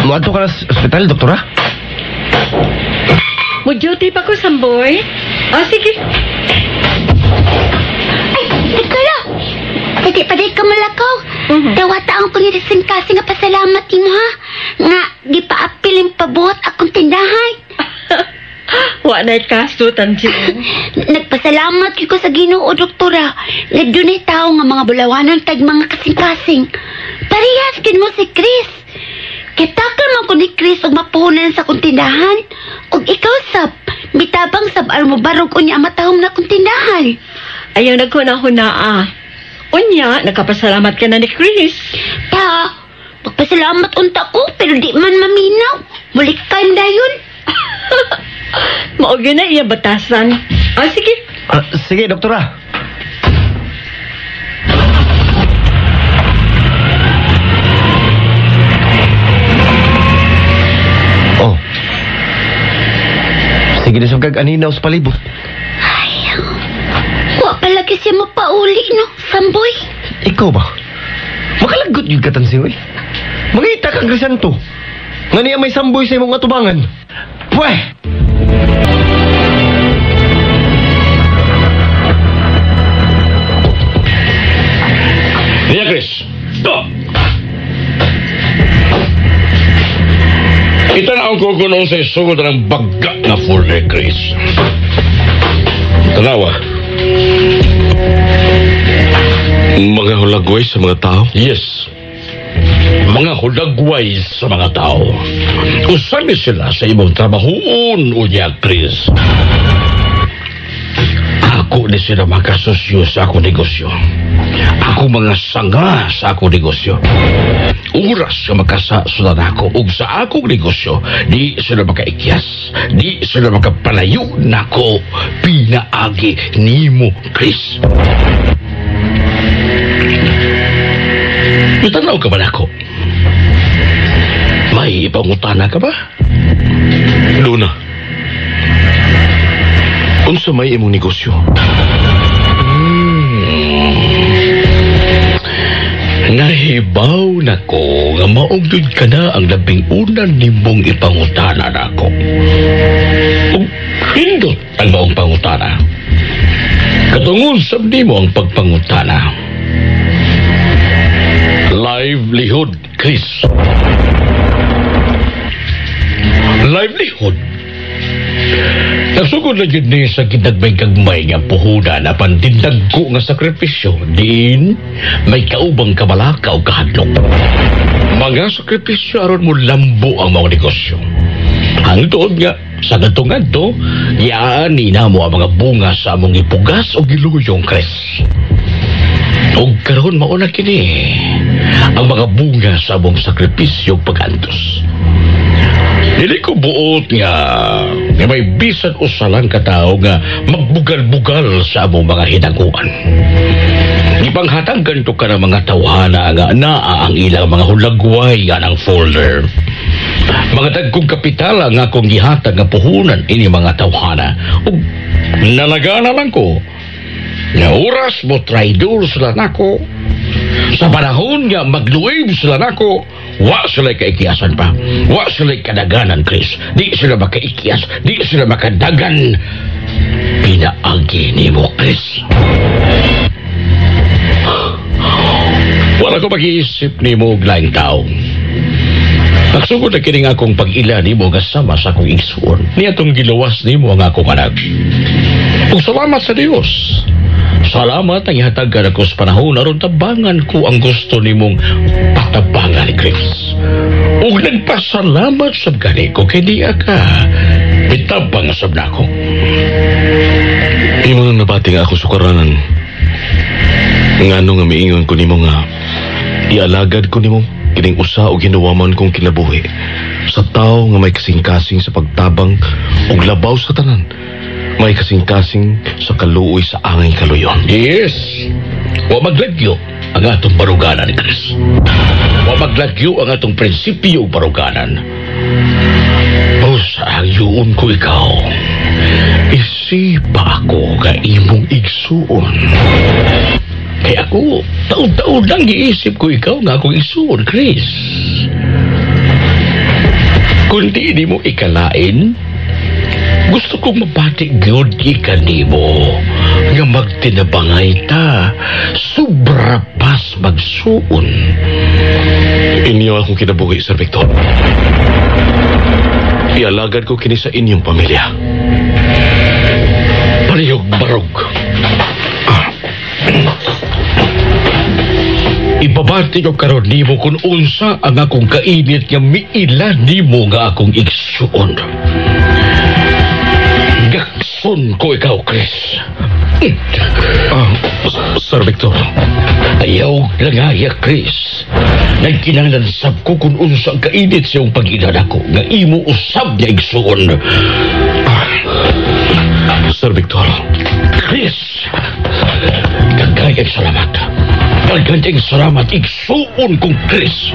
Muadto ka na sa ospital, Doktora? Mo-duty pa ko, Samboy. Ah, sige. Ay, Doktora! Dati pa di ka malakaw. Dawata ang kong kasi nga pasalamat mo, ha? Nga, di pa apiling pabuhat akong tindahan. Wa na'y kaso, Tansing. Nagpasalamat ko sa Ginoo, Doktora. Nga dunay tao nga mga bulawanan kag mga kasing-kasing. Parehas gid mo si Chris. Kitakal man ko ni Chris og mapuhunan sa akong tindahan. Og ikaw, sab, mitabang sab aron mo barog unya ang matahom na akong tindahan. Ayaw naghuna-huna, ah. Unya, nagkapasalamat ka na ni Chris. Ta, magpasalamat unta ko, pero di man maminaw. Mulik time dayon. Maugyo na iya batasan. Ah, sige. Sige, Doktora. Oh. Sige na siyang kag-aninaw sa palibot. Ay, wa palagi siya mapauli, no, Samboy? Ikaw ba? Makalagot yun ka, Tansing, oy. Mangita kang Crisanto. Nga niya may samboy sa imong atubangan. Pweh! Niya, Chris. Ito. Ito na ang ko noon sa isugod ng bagga na folder, Chris. Tanawa. Mga hulagway sa mga tao? Yes. Mga hulagway sa mga tao. Usan ni sila sa imong trabahoon, unya, Chris. Ako ni sila makasosyo sa akong negosyo. Ako mga sanga sa akong negosyo. Oras nga makasasudan ako ug sa akong negosyo, di sila makaikyas, di sila makapalayo nako pinaagi nimo, Chris. Itanaw ka ba nako? May ipangutana ka ba? Luna, unsa may imong negosyo? Nahibaw na ko nga maugdod ka na ang labing una nimong ipangutana nako. Ug hindot ang maong pangutana. Katungod sab nimo ang pagpangutana. Livelihood, Chris. Livelihood. Nagsugod na yun ni sa ginagmay-gagmay nga puhunan apan dindagko nga sakripisyo diin may kaubang kabalaka o kahadlok. Mga sakripisyo aron mo lambo ang mga negosyo. Hangtod nga sa kadto-ngadto, yaani na mo ang mga bunga sa among ipugas o giluyong, Chris. Og karon mauna kini ang mga bunga sa among sakripisyo pag-antos. Dili ko buot nga may bisan usa lang ka tawo nga magbugal-bugal sa among mga hinaguan. Ipanghatag ganito ka ng mga tawhana nga naa ang ilang mga hulagway nga ng folder. Mga dagkong kapital ang akong gihatag nga puhunan ini mga tawhana. Ug nalagana lang ko. Nga oras mo traidor sila nako. Sa panahon nga magluib sila nako, wa sila kaikiyasan pa. Wa sila kadaganan, Chris. Di sila makaikiyas, di sila makadagan. Pinaagi ni mo, Chris. Wala ko mag-iisip ni mo og laing tao. Nagsugod na kining akong pag-ila ni mo kasama sa akong igsuon. Niya itong giluwas ni mo ang akong anak. Ug salamat sa Dios. Salamat ang ihatagan ako sa panahon aron tabangan ko ang gusto nimong patabangan, Chris. Ug nagpasalamat sab gani ko kay di ka mitabang sab nako. Imo nang nabati nga ako sukaranan. Ngano nga miingon ko nimo nga ialagad ko nimo kining usa og hinuwaman kong kinabuhi sa tawo nga may kasing-kasing sa pagtabang ug labaw sa tanan. May kasing-kasing sa kaluoy sa angay kaluyon. Yes. Wa maglagyo ang atong baruganan, Chris. Wa maglagyo ang atong prinsipyo baruganan. O sa agyoon ko ikaw, isipa ako nga imong igsuon. Kaya ako, taon-taon lang giisip ko ikaw nga akong igsuon, Chris. Kung di mo ikalain, gusto kong mabati gyud gikan nimo nga magtinabangay ta, sobra pas magsuon. Inyo akong kinabuhi, Sir Victor. Ialagad ko kini sa inyong pamilya. Parehog barog. Ibabati ko karon nimo kung unsa ang akong kainit nga miila nimo nga akong igsuon. Gakson ko ikaw, Chris. Sir Victor. Ayaw langaya, Chris. Nagkinahanglan sab ko kung unsa ang kainit sa iyong pag-ila nako nga imo usab nga igsuon. Sir Victor. Chris, daghan salamat. Daghan salamat igsuon kong Chris.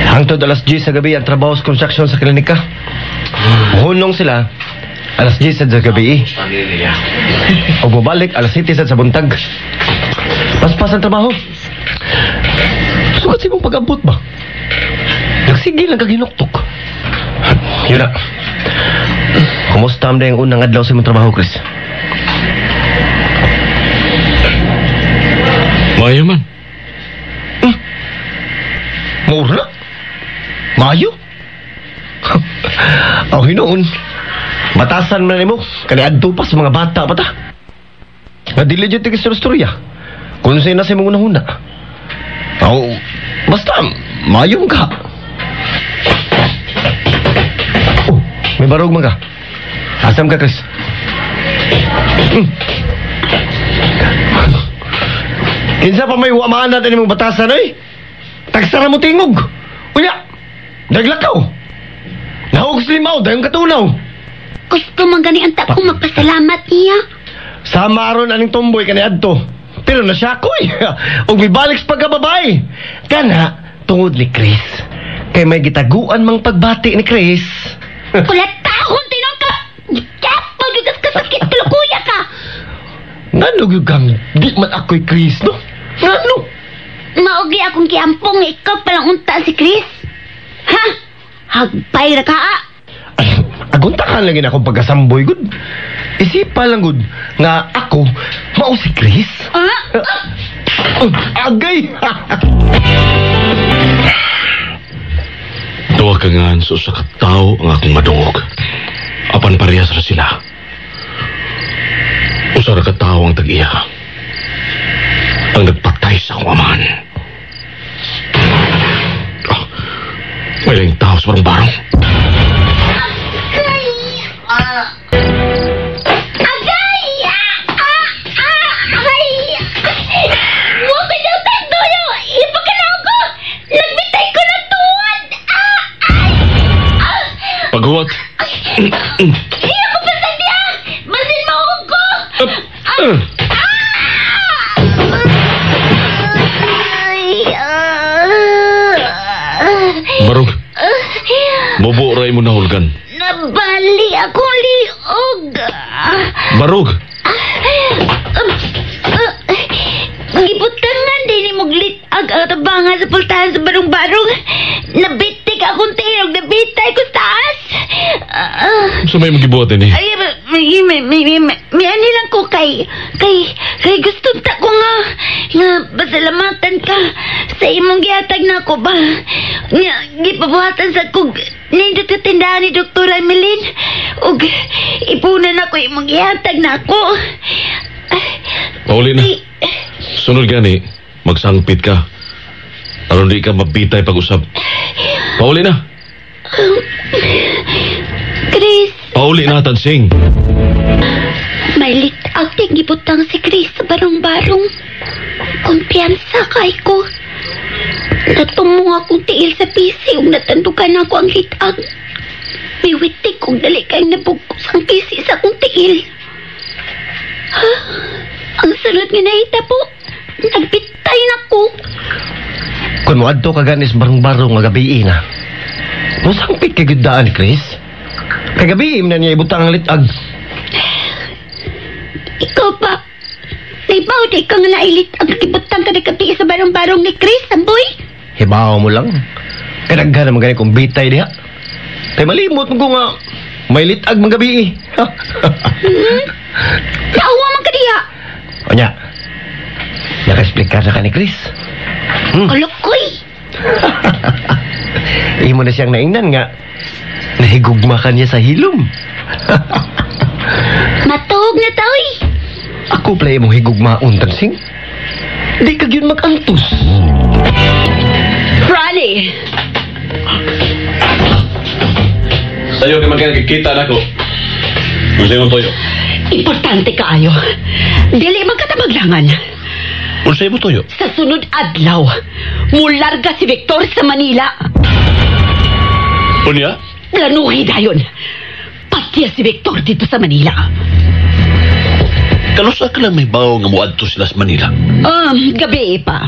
Hangtod alas 10 sa gabi ang trabaho sa construction sa klinika. Hunong sila alas 10 sa gabi. O bumalik alas 7 sa buntag. Paspas ang trabaho. Sukat sa imong pag-abot ba? Nagsige lang kaginuktok. Yun na. Kumusta ang dayang unang adlaw sa imong trabaho, Chris? Mayo man. Mura? Mayo? Aw hinuon. Batasan man nimo kani adto pa sa mga bata pa ta. Nga dili jud tig istorya. Kung sa'yo na sa imong unahuna. Aw, basta maayo ka. Oh, may barog man ka. Asam ka, Chris? Kinsa pa may wamaan natin imong batasan, oy? Tagsara mo tingog. Unya, daglakaw. Nahog slimaw, dayong katunaw. Gusto man gani ang takong magpasalamat niya. Sama aron aning tomboy kani adto. Pero nasya ko eh. Ug mibalik sa pagkababae. Kana, tungod ni Chris. Kay may gitaguan mang pagbati ni Chris. Kulatahon tinon ka! Kapag yugas ka sakit, kulukuya ka! Ngano gyud kang di man ako'y Chris, no? Ngano? Maogi akong giampong, ikaw palang unta si Chris. Ha? Hagbay ra ka, ah. Ay, agunta ka lang yun akong pagkasamboy, gud. Isipa lang, gud, nga ako, mao si Chris. Ah? Agay! Tuwa ka nga sa usa ka tawo ang akong madungog. Apan parehas ra sila. Usa ra ka tawo ang tag-iya. Ang nagpatay sa akong amahan. Ah, may laing tao sa barong-barong. Agay! Ah! Ah! Ay! Wa ko daw tanduyo! Ipakanaw ko! Nagbitay ko na tuwad! Ah! Ay! Ah! Paghuwat. Iya ko pa sa diya! Basin mauog ko! Ay! Ah! Barong, bubo ra imo nahulgan. Nabali akong liog! Barog, Gibutangan din ni Muglit ang tabangan sa pultahan sa barong-barong. Nabitik akong tirog, nabitay ko sa taas. sa may magibuhat ini. Ay, may ani lang ko kay gusto ta ko nga pasalamatan ka sa imong gihatag na ako ba. Nga gipabuhatan sa kog nindot ka tindahan ni Dr. Emeline ug ipunan ako imong gihatag na ako. Pauli na. Sunod gani, magsangpit ka. Aron di ka mabitay pag-usap. Pauli na. Chris, Pauli na, Tansing. May litag ting gibutang si Chris sa barong-barong. Kumpiyansa kay ko. Natumong akong tiil sa pisi ug natandukan ako ang litag. Miwitik kung dali kay nabugkos ang pisi sa akong tiil. Ha? Ang sunod nga nahita po, nagbitay na ko. Kung moadto ka ganis barong-barong nga gabi na. Musangpit kay gudaan, Chris. Kagabi na niya ibutang ang litag. Ikaw pa, naibaw di ka nga nailit ang gibutang ka na gabi sa barong-barong ni Chris, amboy. Hibaw mo lang. Kadaghan naman gani kung bitay diha. Kay malimot mo ko nga may litag mga gabi. Naawa man ka diha. Onya, naka-explicar na ka ni Chris. Kulukoy. Imo na siyang naingnan nga nahigugma ka niya sa hilom. Matuog na taoy. Ako pala imong higugmaon, Tansing. Di ka gyud mag-antos. Franny! Sayo kay magkakita na ko. Gusto mo toyo? Importante kaayo. Dili man katamaglangan. Unsay mo toyo? Sa sunod adlaw, mularga si Victor sa Manila. Unya? Planuhi dayon. Patya si Victor dito sa Manila. Kanusa ka lang may bawo nga muadto sila sa Manila? Gabi pa.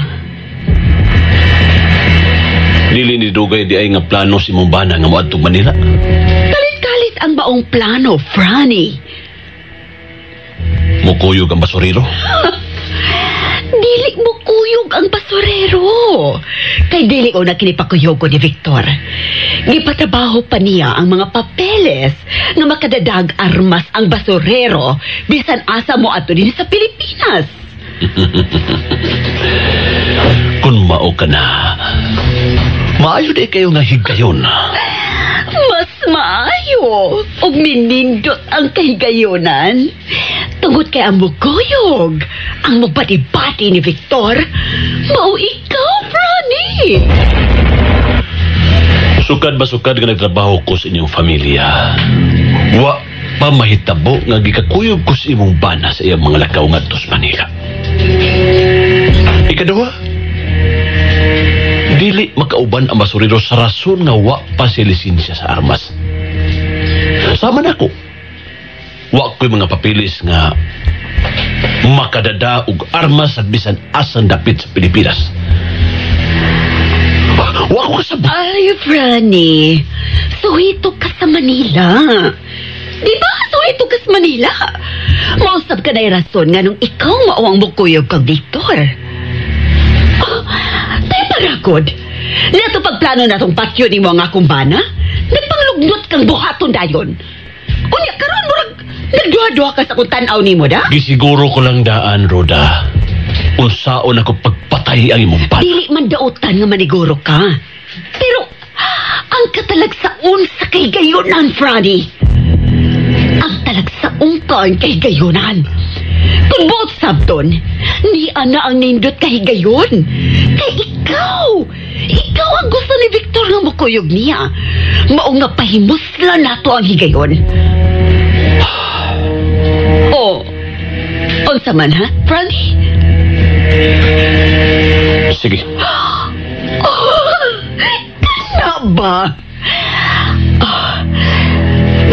Dili ni dugay di ay nga plano si imong bana nga muadto Manila. Kalit-kalit ang baong plano, Franny. Mukuyog ang basurero. Dili mo kuyog ang basurero. Kay dili ko na kinipakuyog ko ni Victor. Gipatrabaho pa niya ang mga papeles nga makadadag armas ang basurero bisan asa mo ato din sa Pilipinas. Kung mao ka na, maayo di kayo nga higayon. Mas maayo ug minindot ang kahigayonan tungod kay ang muguyog, ang mubati-bati ni Victor, mao ikaw, Franny. Sukad ba sukad nga nagtrabaho ko sa inyong pamilya. Wa pa mahitabo nga gikakuyog ko sa imong bana sa iyang mga lakaw ngadto sa Manila. Ikaduha, dili makauban ang basurero sa rason nga wa pa siya lisensya sa armas. Sama nako. Wa ko'y mga papilis nga makadada og armas sa bisan asang dapit sa Pilipinas. Wa ko kasabot. Ay, Franny, suhito ka sa Manila. Di ba? Suhito ka sa Manila. Mausap ka na rason nga nung ikaw mao ang mukuyog kang Victor. Oh, tayo paragod. Nato pagplano na tong patyo ni mo ang akong bana, nagpanglugnot kang buhaton dayon. Unya, karon murag nagduha-duha ka sa kung tan-aw nimo da? Gisiguro ko lang daan, Roda. Unsaon ako pagpatay ang imong bana. Dili man dautan nga maniguro ka. Pero ang katalagsaon sa kahigayonan, Franny. Ang talagsaon ka ang kahigayonan. Kung buot sabton, ni ana ang nindot kahigayon. Kay ikaw, ikaw ang gusto ni Victor nga mukuyog niya. Mao nga pahimusla nato ang higayon. Oh, unsa man ha, Franny? Sige. Oh, kana ba? Oh,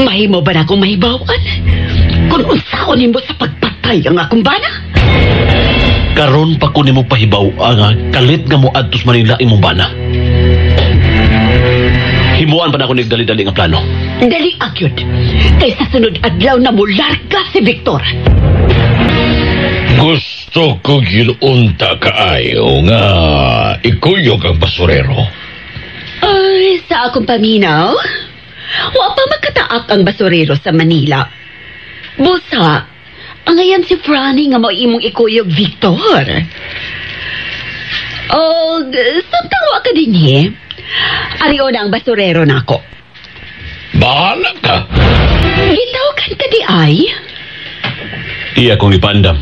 mahimo ba na akong mahibawan? Kung unsaon nimo sa pagpatay ang akong bana? Karon pa ko nimo pahibaw ang kalit nga mo adto sa Manila imong bana. Himuan pa na ako nagdali-dali nga plano. Dali agyud. Kay sa sunod adlaw na mularga si Victor. Gusto ko unta kaayo nga ikuyog ang basurero. Ay, sa akong paminaw, wa pa makataak ang basurero sa Manila. Busa, ang ayan si Franny nga mao imong ikuyog Victor. Og, samtang wa ka dinhi, ariyo na ang basurero nako. Bahala ka. Gitawagan ka di ay? Iya kong ipandam.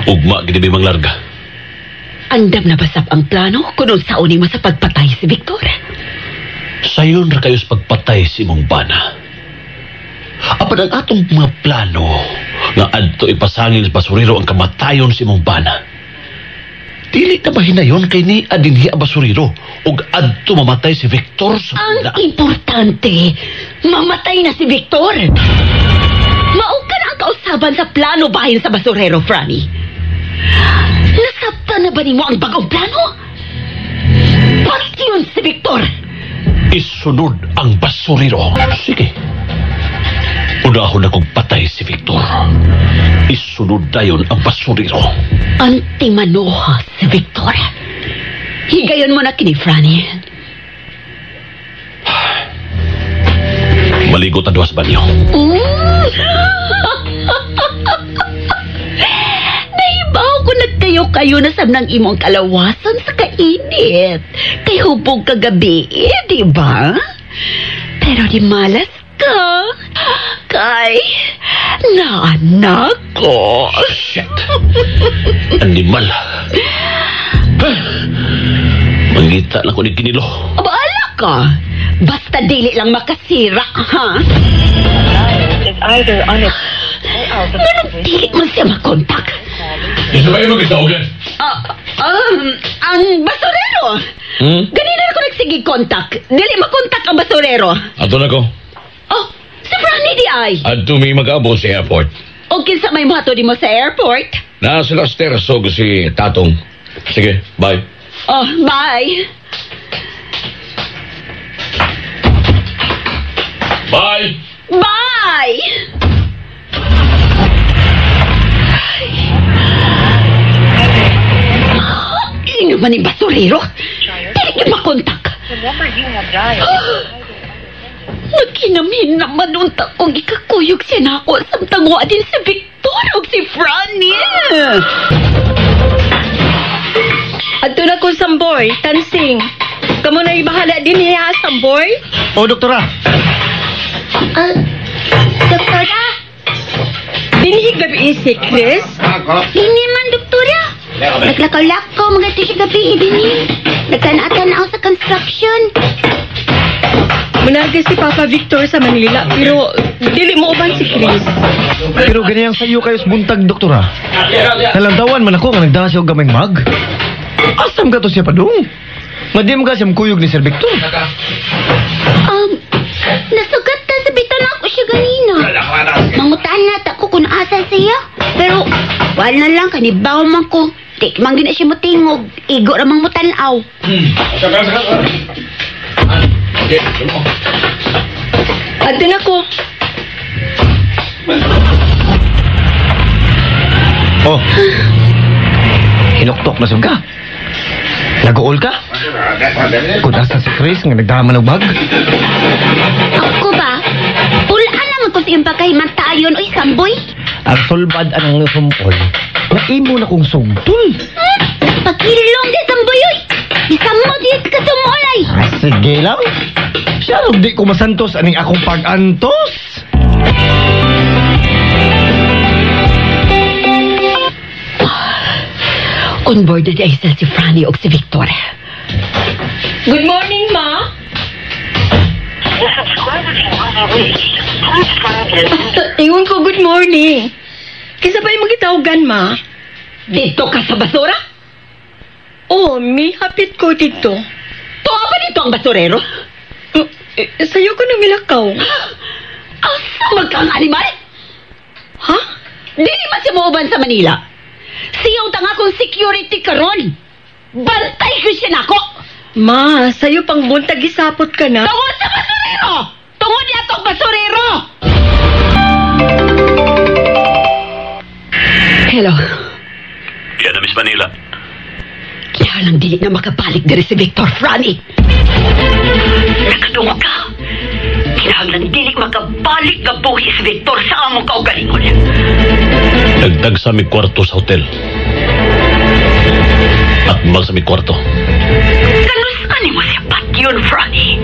Ugma gid mi manglarga. Andam na basap ang plano kung unsaon nimo sa pagpatay si Victor. Sayon ra kayo sa pagpatay si imong bana. Apan ang atong mga plano nga adto ipasangil sa basurero ang kamatayon si imong bana. Dili na ba hinayon kay ni adinhi ang basurero ug adto mamatay si Victor sa Ang Manila? importante, mamatay na si Victor. Mao ka na ang kausaban sa plano bahin sa basurero, Franny. Nasabtan na ba nimo ang bagong plano? Patyon si Victor! Isunod ang basurero. Sige. Unahon akong patay si Victor. Isunod dayon ang basurero. Antimanoha si Victor. Higayon mo na kini, Franny. Maligot ang duha sa banyo. Nahibaw ko nagkayo-kayo na sab ng imong kalawasan sa kainit. Kay hubog kagabi, eh, di ba? Pero di malas ka. Kay naanak ko. Shit! Animal. Mangita lang ko ni Kinilo. Bahala ka. Basta dili lang makasira, ha? Nganong dili man siya makontak? Isa ba yung magkitawagan? Ang basurero. Ganina na ko nagsige kontak. Dili makontak ang basurero. Ato na ko. Oh, si Franny di ay. Adto mi mag-abot sa airport. O kinsa may muhato di mo sa airport? Na sila Sterso si Tatong. Sige, bye. Oh, bye. Bye! Bye! Ay, naman yung basurero. Dili niyo makontak. Nagkinamin naman unta kong ikakuyog siya na ako samtang wa din si Victor o si Franny. Adto na ko samboy, tansing. Kamo na ibahala din niya, Samboy. Oh, doktora. Doktora, Dinhi gabi si Chris. Dini man, doktora. Naglakaw-lakaw, mga siya gabi, dini. Nagtanaw-tanaw sa construction. Munarga si Papa Victor sa Manila, pero dili mo uban si Chris. Pero ganyan sayo kayo sa buntag, doktora. Nalantawan man ako nga nagdala siya og gamay mag. Asam ka to siya padung? Nga di mo ka siya mukuyog ni Sir Victor. Nasugat ta sa bitan ako siya ganina. Mangutan na ta ko kung asa siya. Pero, wala lang, kanibaw man ko. Di man gina siya motingog. Igo ra mang mutanaw. Adto na ko. Oh. Hinuktok na sab ka. Naguol ka? Kung asa si Chris nga nagdala man og bag. Ako ba? Pulaan naman ko sa iyong pagkahimantayon, oy, Samboy. Ang sulbad anang sumpol. Na imo na kong sugtol. Pagkilong di, Samboy, oy. Bisan mo, di ka sumulay. Ah, sige lang. Siya rin di ko masantos aning akong pag-antos. On board na di ay si Franny o si Victor. Good morning, ma. Ingon ko, good morning. Kinsa pa imong gitawgan, ma? Dito ka sa basura? Oh, may hapit ko dito. Tuwa ba dito ang basurero? Sa'yo ko nang milakaw. Asa magkang animal? Ha? Dili man siya muuban sa Manila. Siyaw ta nga kung security karon. Bantay ko siya nako. Ma, sa'yo pang buntag isapot ka na. Tungod sa basurero! Tungod niya tong basurero! Hello. Yan na, Miss Manila. Kaya lang dili na makabalik diri si Victor Franny. Nakadungog ka. Kinahanglan dili makabalik nga buhi si Victor sa among kaugalingon. Nagdag sa mi kwarto sa hotel. At mag sa mi kwarto. Kanus ani mo siya patyon, Franny?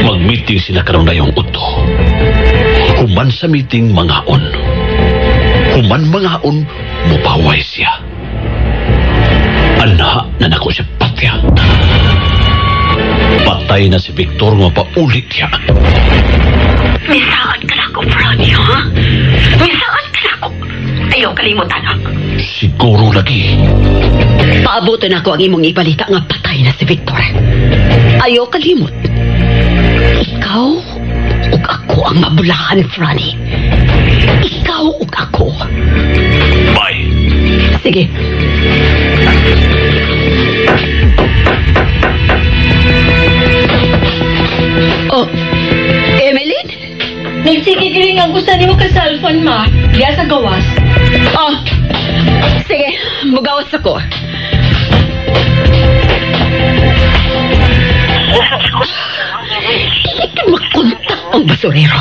Mag-meeting sila karon na yung uto. Human sa meeting, mangaon. Human mangaon, mupaway siya. Anha na nako siya patya. Patay na si Victor nga paulit siya. Misaad ka na ako, Franny, ha? Misaad ka na ako. Ayaw kalimutan, ha? Siguro lagi. Paabuton ako ang imong ibalita nga patay na si Victor. Ayaw kalimot. Ikaw ug ako ang mabulahan, Franny. Ikaw ug ako. Bye. Sige. Oh, Emeline? Nagsikikiling ang gusto nimo ka cellphone, ma. Diya sa gawas. Oh, sige. Mugawas ako. Dili ka makontak ang basurero.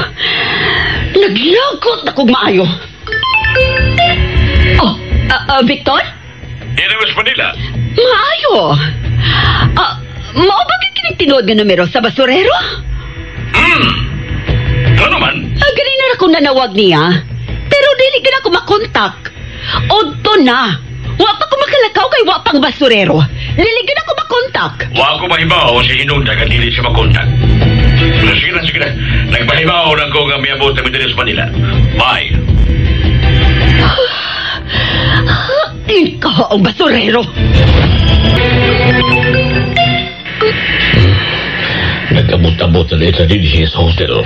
Naglagot na kog maayo. Oh, Victor? Yan na, Miss Manila. Maayo. Mao ba gyud kining tinuod nga numero sa basurero? Ano man? Ganina ra ko nanawag niya. Pero dili gyud ako makontak. Odto na. Wa pa ko makalakaw kay wa pang basurero. Dili gyud ako makontak. Wa ko mahibaw si hinungdan nga dili siya makontak. Sige na, sige na. Nagpahibaw lang ko nga miabot kami diri sa Manila. Bye. Ikaw ang basurero. Nag-abot-abot na dito dinhi sa hotel.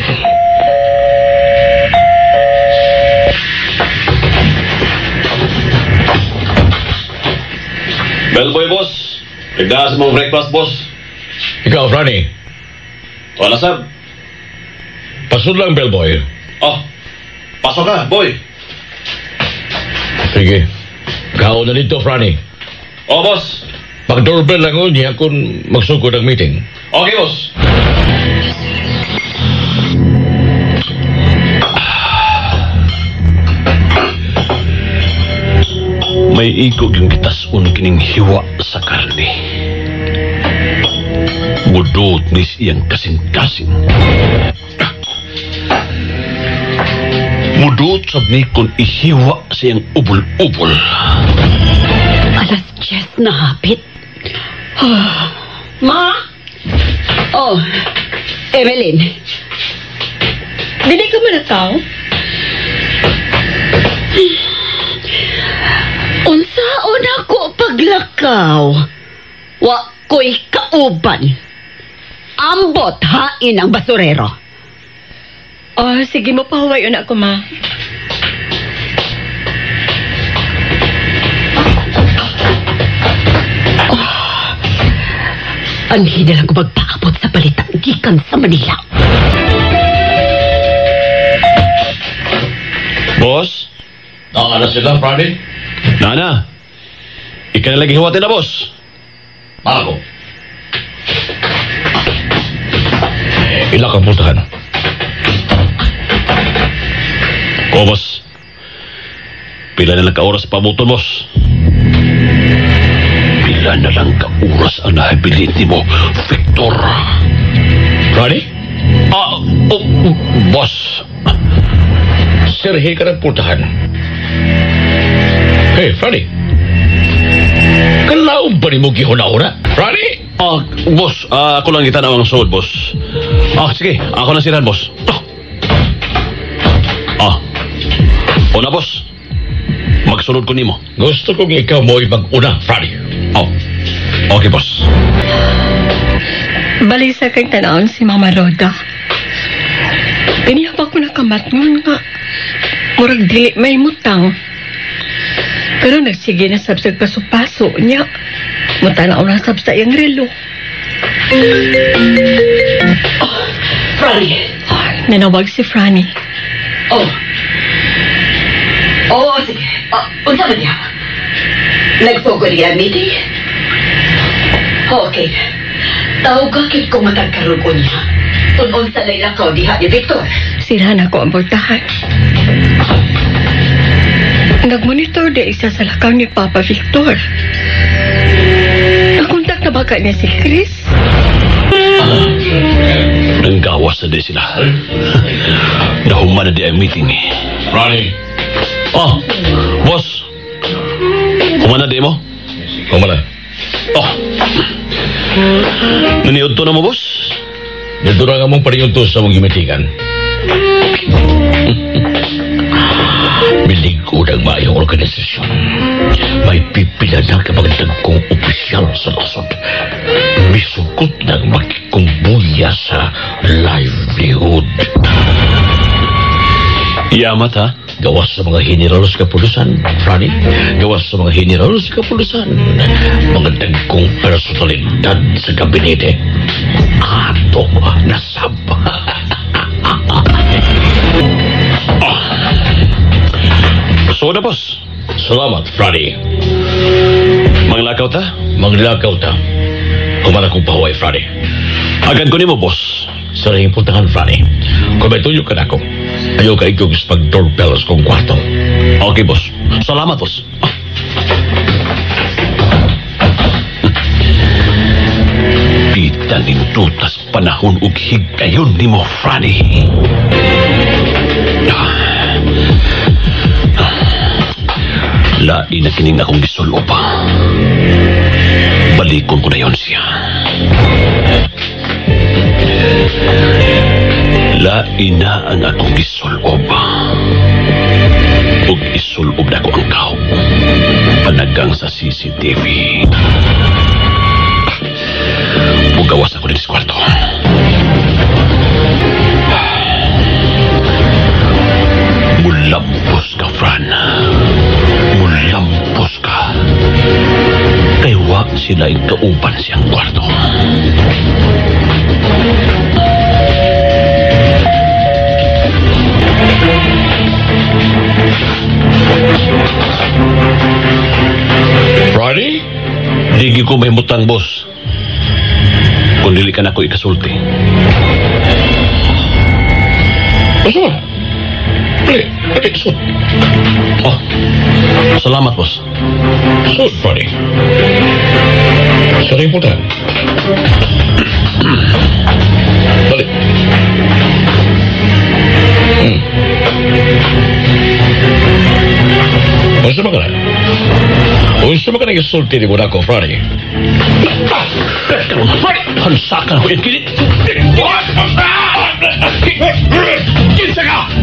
Bellboy, boss. Nagdaan sa mga breakfast, boss. Ikaw, Franny. Wala, sab. Pasod lang, bellboy. Oh, pasok ka, boy. Sige. Kaon na dito, Franny. Oh, boss. Pag-doorbell lang niya kung magsugod ang meeting. Okay, boss. May igog yung gitasun kining hiwa sa karne. Mudot ni siyang kasing-kasing. Mudot sab ni kung ihiwa siyang ubol-ubol. 10:30 na hapit. Ma? Oh, Evelyn. Dili ka man nakaw? Unsaon ako paglakaw? Wa ko'y kauban. Ambot hain ang basurero. Oh, sige mo pahuway una ako, ma. Anhi na lang ko magpaabot sa balita gikan sa Manila. Boss? Naa na sila, Franny? Nana. Ika na lagi hiwatin na, boss. Marco. Ila kang pultahan. O, boss. Pila na lang ka oras pabuton, boss. Pila na lang ka oras ang nahabilin mo, Victor. Franny? Ah, oh, boss. Serhi ka ng pultahan. Hey, Franny. Kalaom ba ni mo gihuna-una? Franny? Ah, boss, ako lang itanaw ang suod, boss. Ah, sige, ako na sirahan, boss. Ah. Una, boss. Magsunod ko nimo. Gusto kong ikaw mo'y mag-una, Franny. Oh. Okay, boss. Balisa kay tanawon si Mama Roda. Ganyan pa ko nakamat nun nga. Murag dili may mutang. Pero nagsige na sabsag paso-paso niya. Mutanaw na sab sa iyang relo. Oh, Franny. Ay, nanawag si Franny. Oh. Oh, sige. Oh, unsa man niya? Nagsugo niya meeting? Okay. Tawag ka kit kung matagkaroon ko niya. Tunon sa laylakaw diha ni Victor. Sirahan ako ang portahan. Nagmonitor di isa sa lakaw ni Papa Victor. Nakontak na ba ka niya si Chris? Nanggawas na di sila. Nahuman na di ang meeting. Ronnie. Oh, boss. Human na di mo? Human na. Oh. Naniod to na mo, boss? Dito na nga mong paniod to sa mong gimitingan. Milig ko ng maayong organisasyon. May pipila na kamagandang kong opisyal sa nasod. Misugot ng magkikumbuya sa livelihood. Yamat, ha? Gawas sa mga general sa kapulusan, Franny. Gawas sa mga general sa kapulusan. Mga dagkong personalidad sa gabinete. Ato nasab. So na, boss. Salamat, Franny. Manglakaw ta? Manglakaw ta. Human akong pahuway, Franny. Agad ko nimo, boss. Sa ring puntahan, Franny. Kung may tuyo ka na ako, ayaw ka ikog sa pag-doorbell sa kong kwarto. Okay, boss. Salamat, boss. Pita nindutas panahon ug higayon nimo, Franny. Lain na kining akong gisulob. Balikon ko na yon siya. Lain na ang akong gisulob. Ug isulob na ko ang kaw. Panagang sa CCTV. Mugawas ako din sa kwarto. Mulampos ka, Fran. Mulampos ka. Kay wa sila kauban siyang kwarto. Friday? Di ko may mutang, boss. Kung dili ka na ko ikasulti. Basta. Dali, dali, sud. Oh, salamat, boss. Sud, Friday. Sa rin puntahan. Dali. Unsa man ka na? Unsa man ka na gisulti ni mo nako, Franny? Hansakan ko yung kilit. Kinsa ka!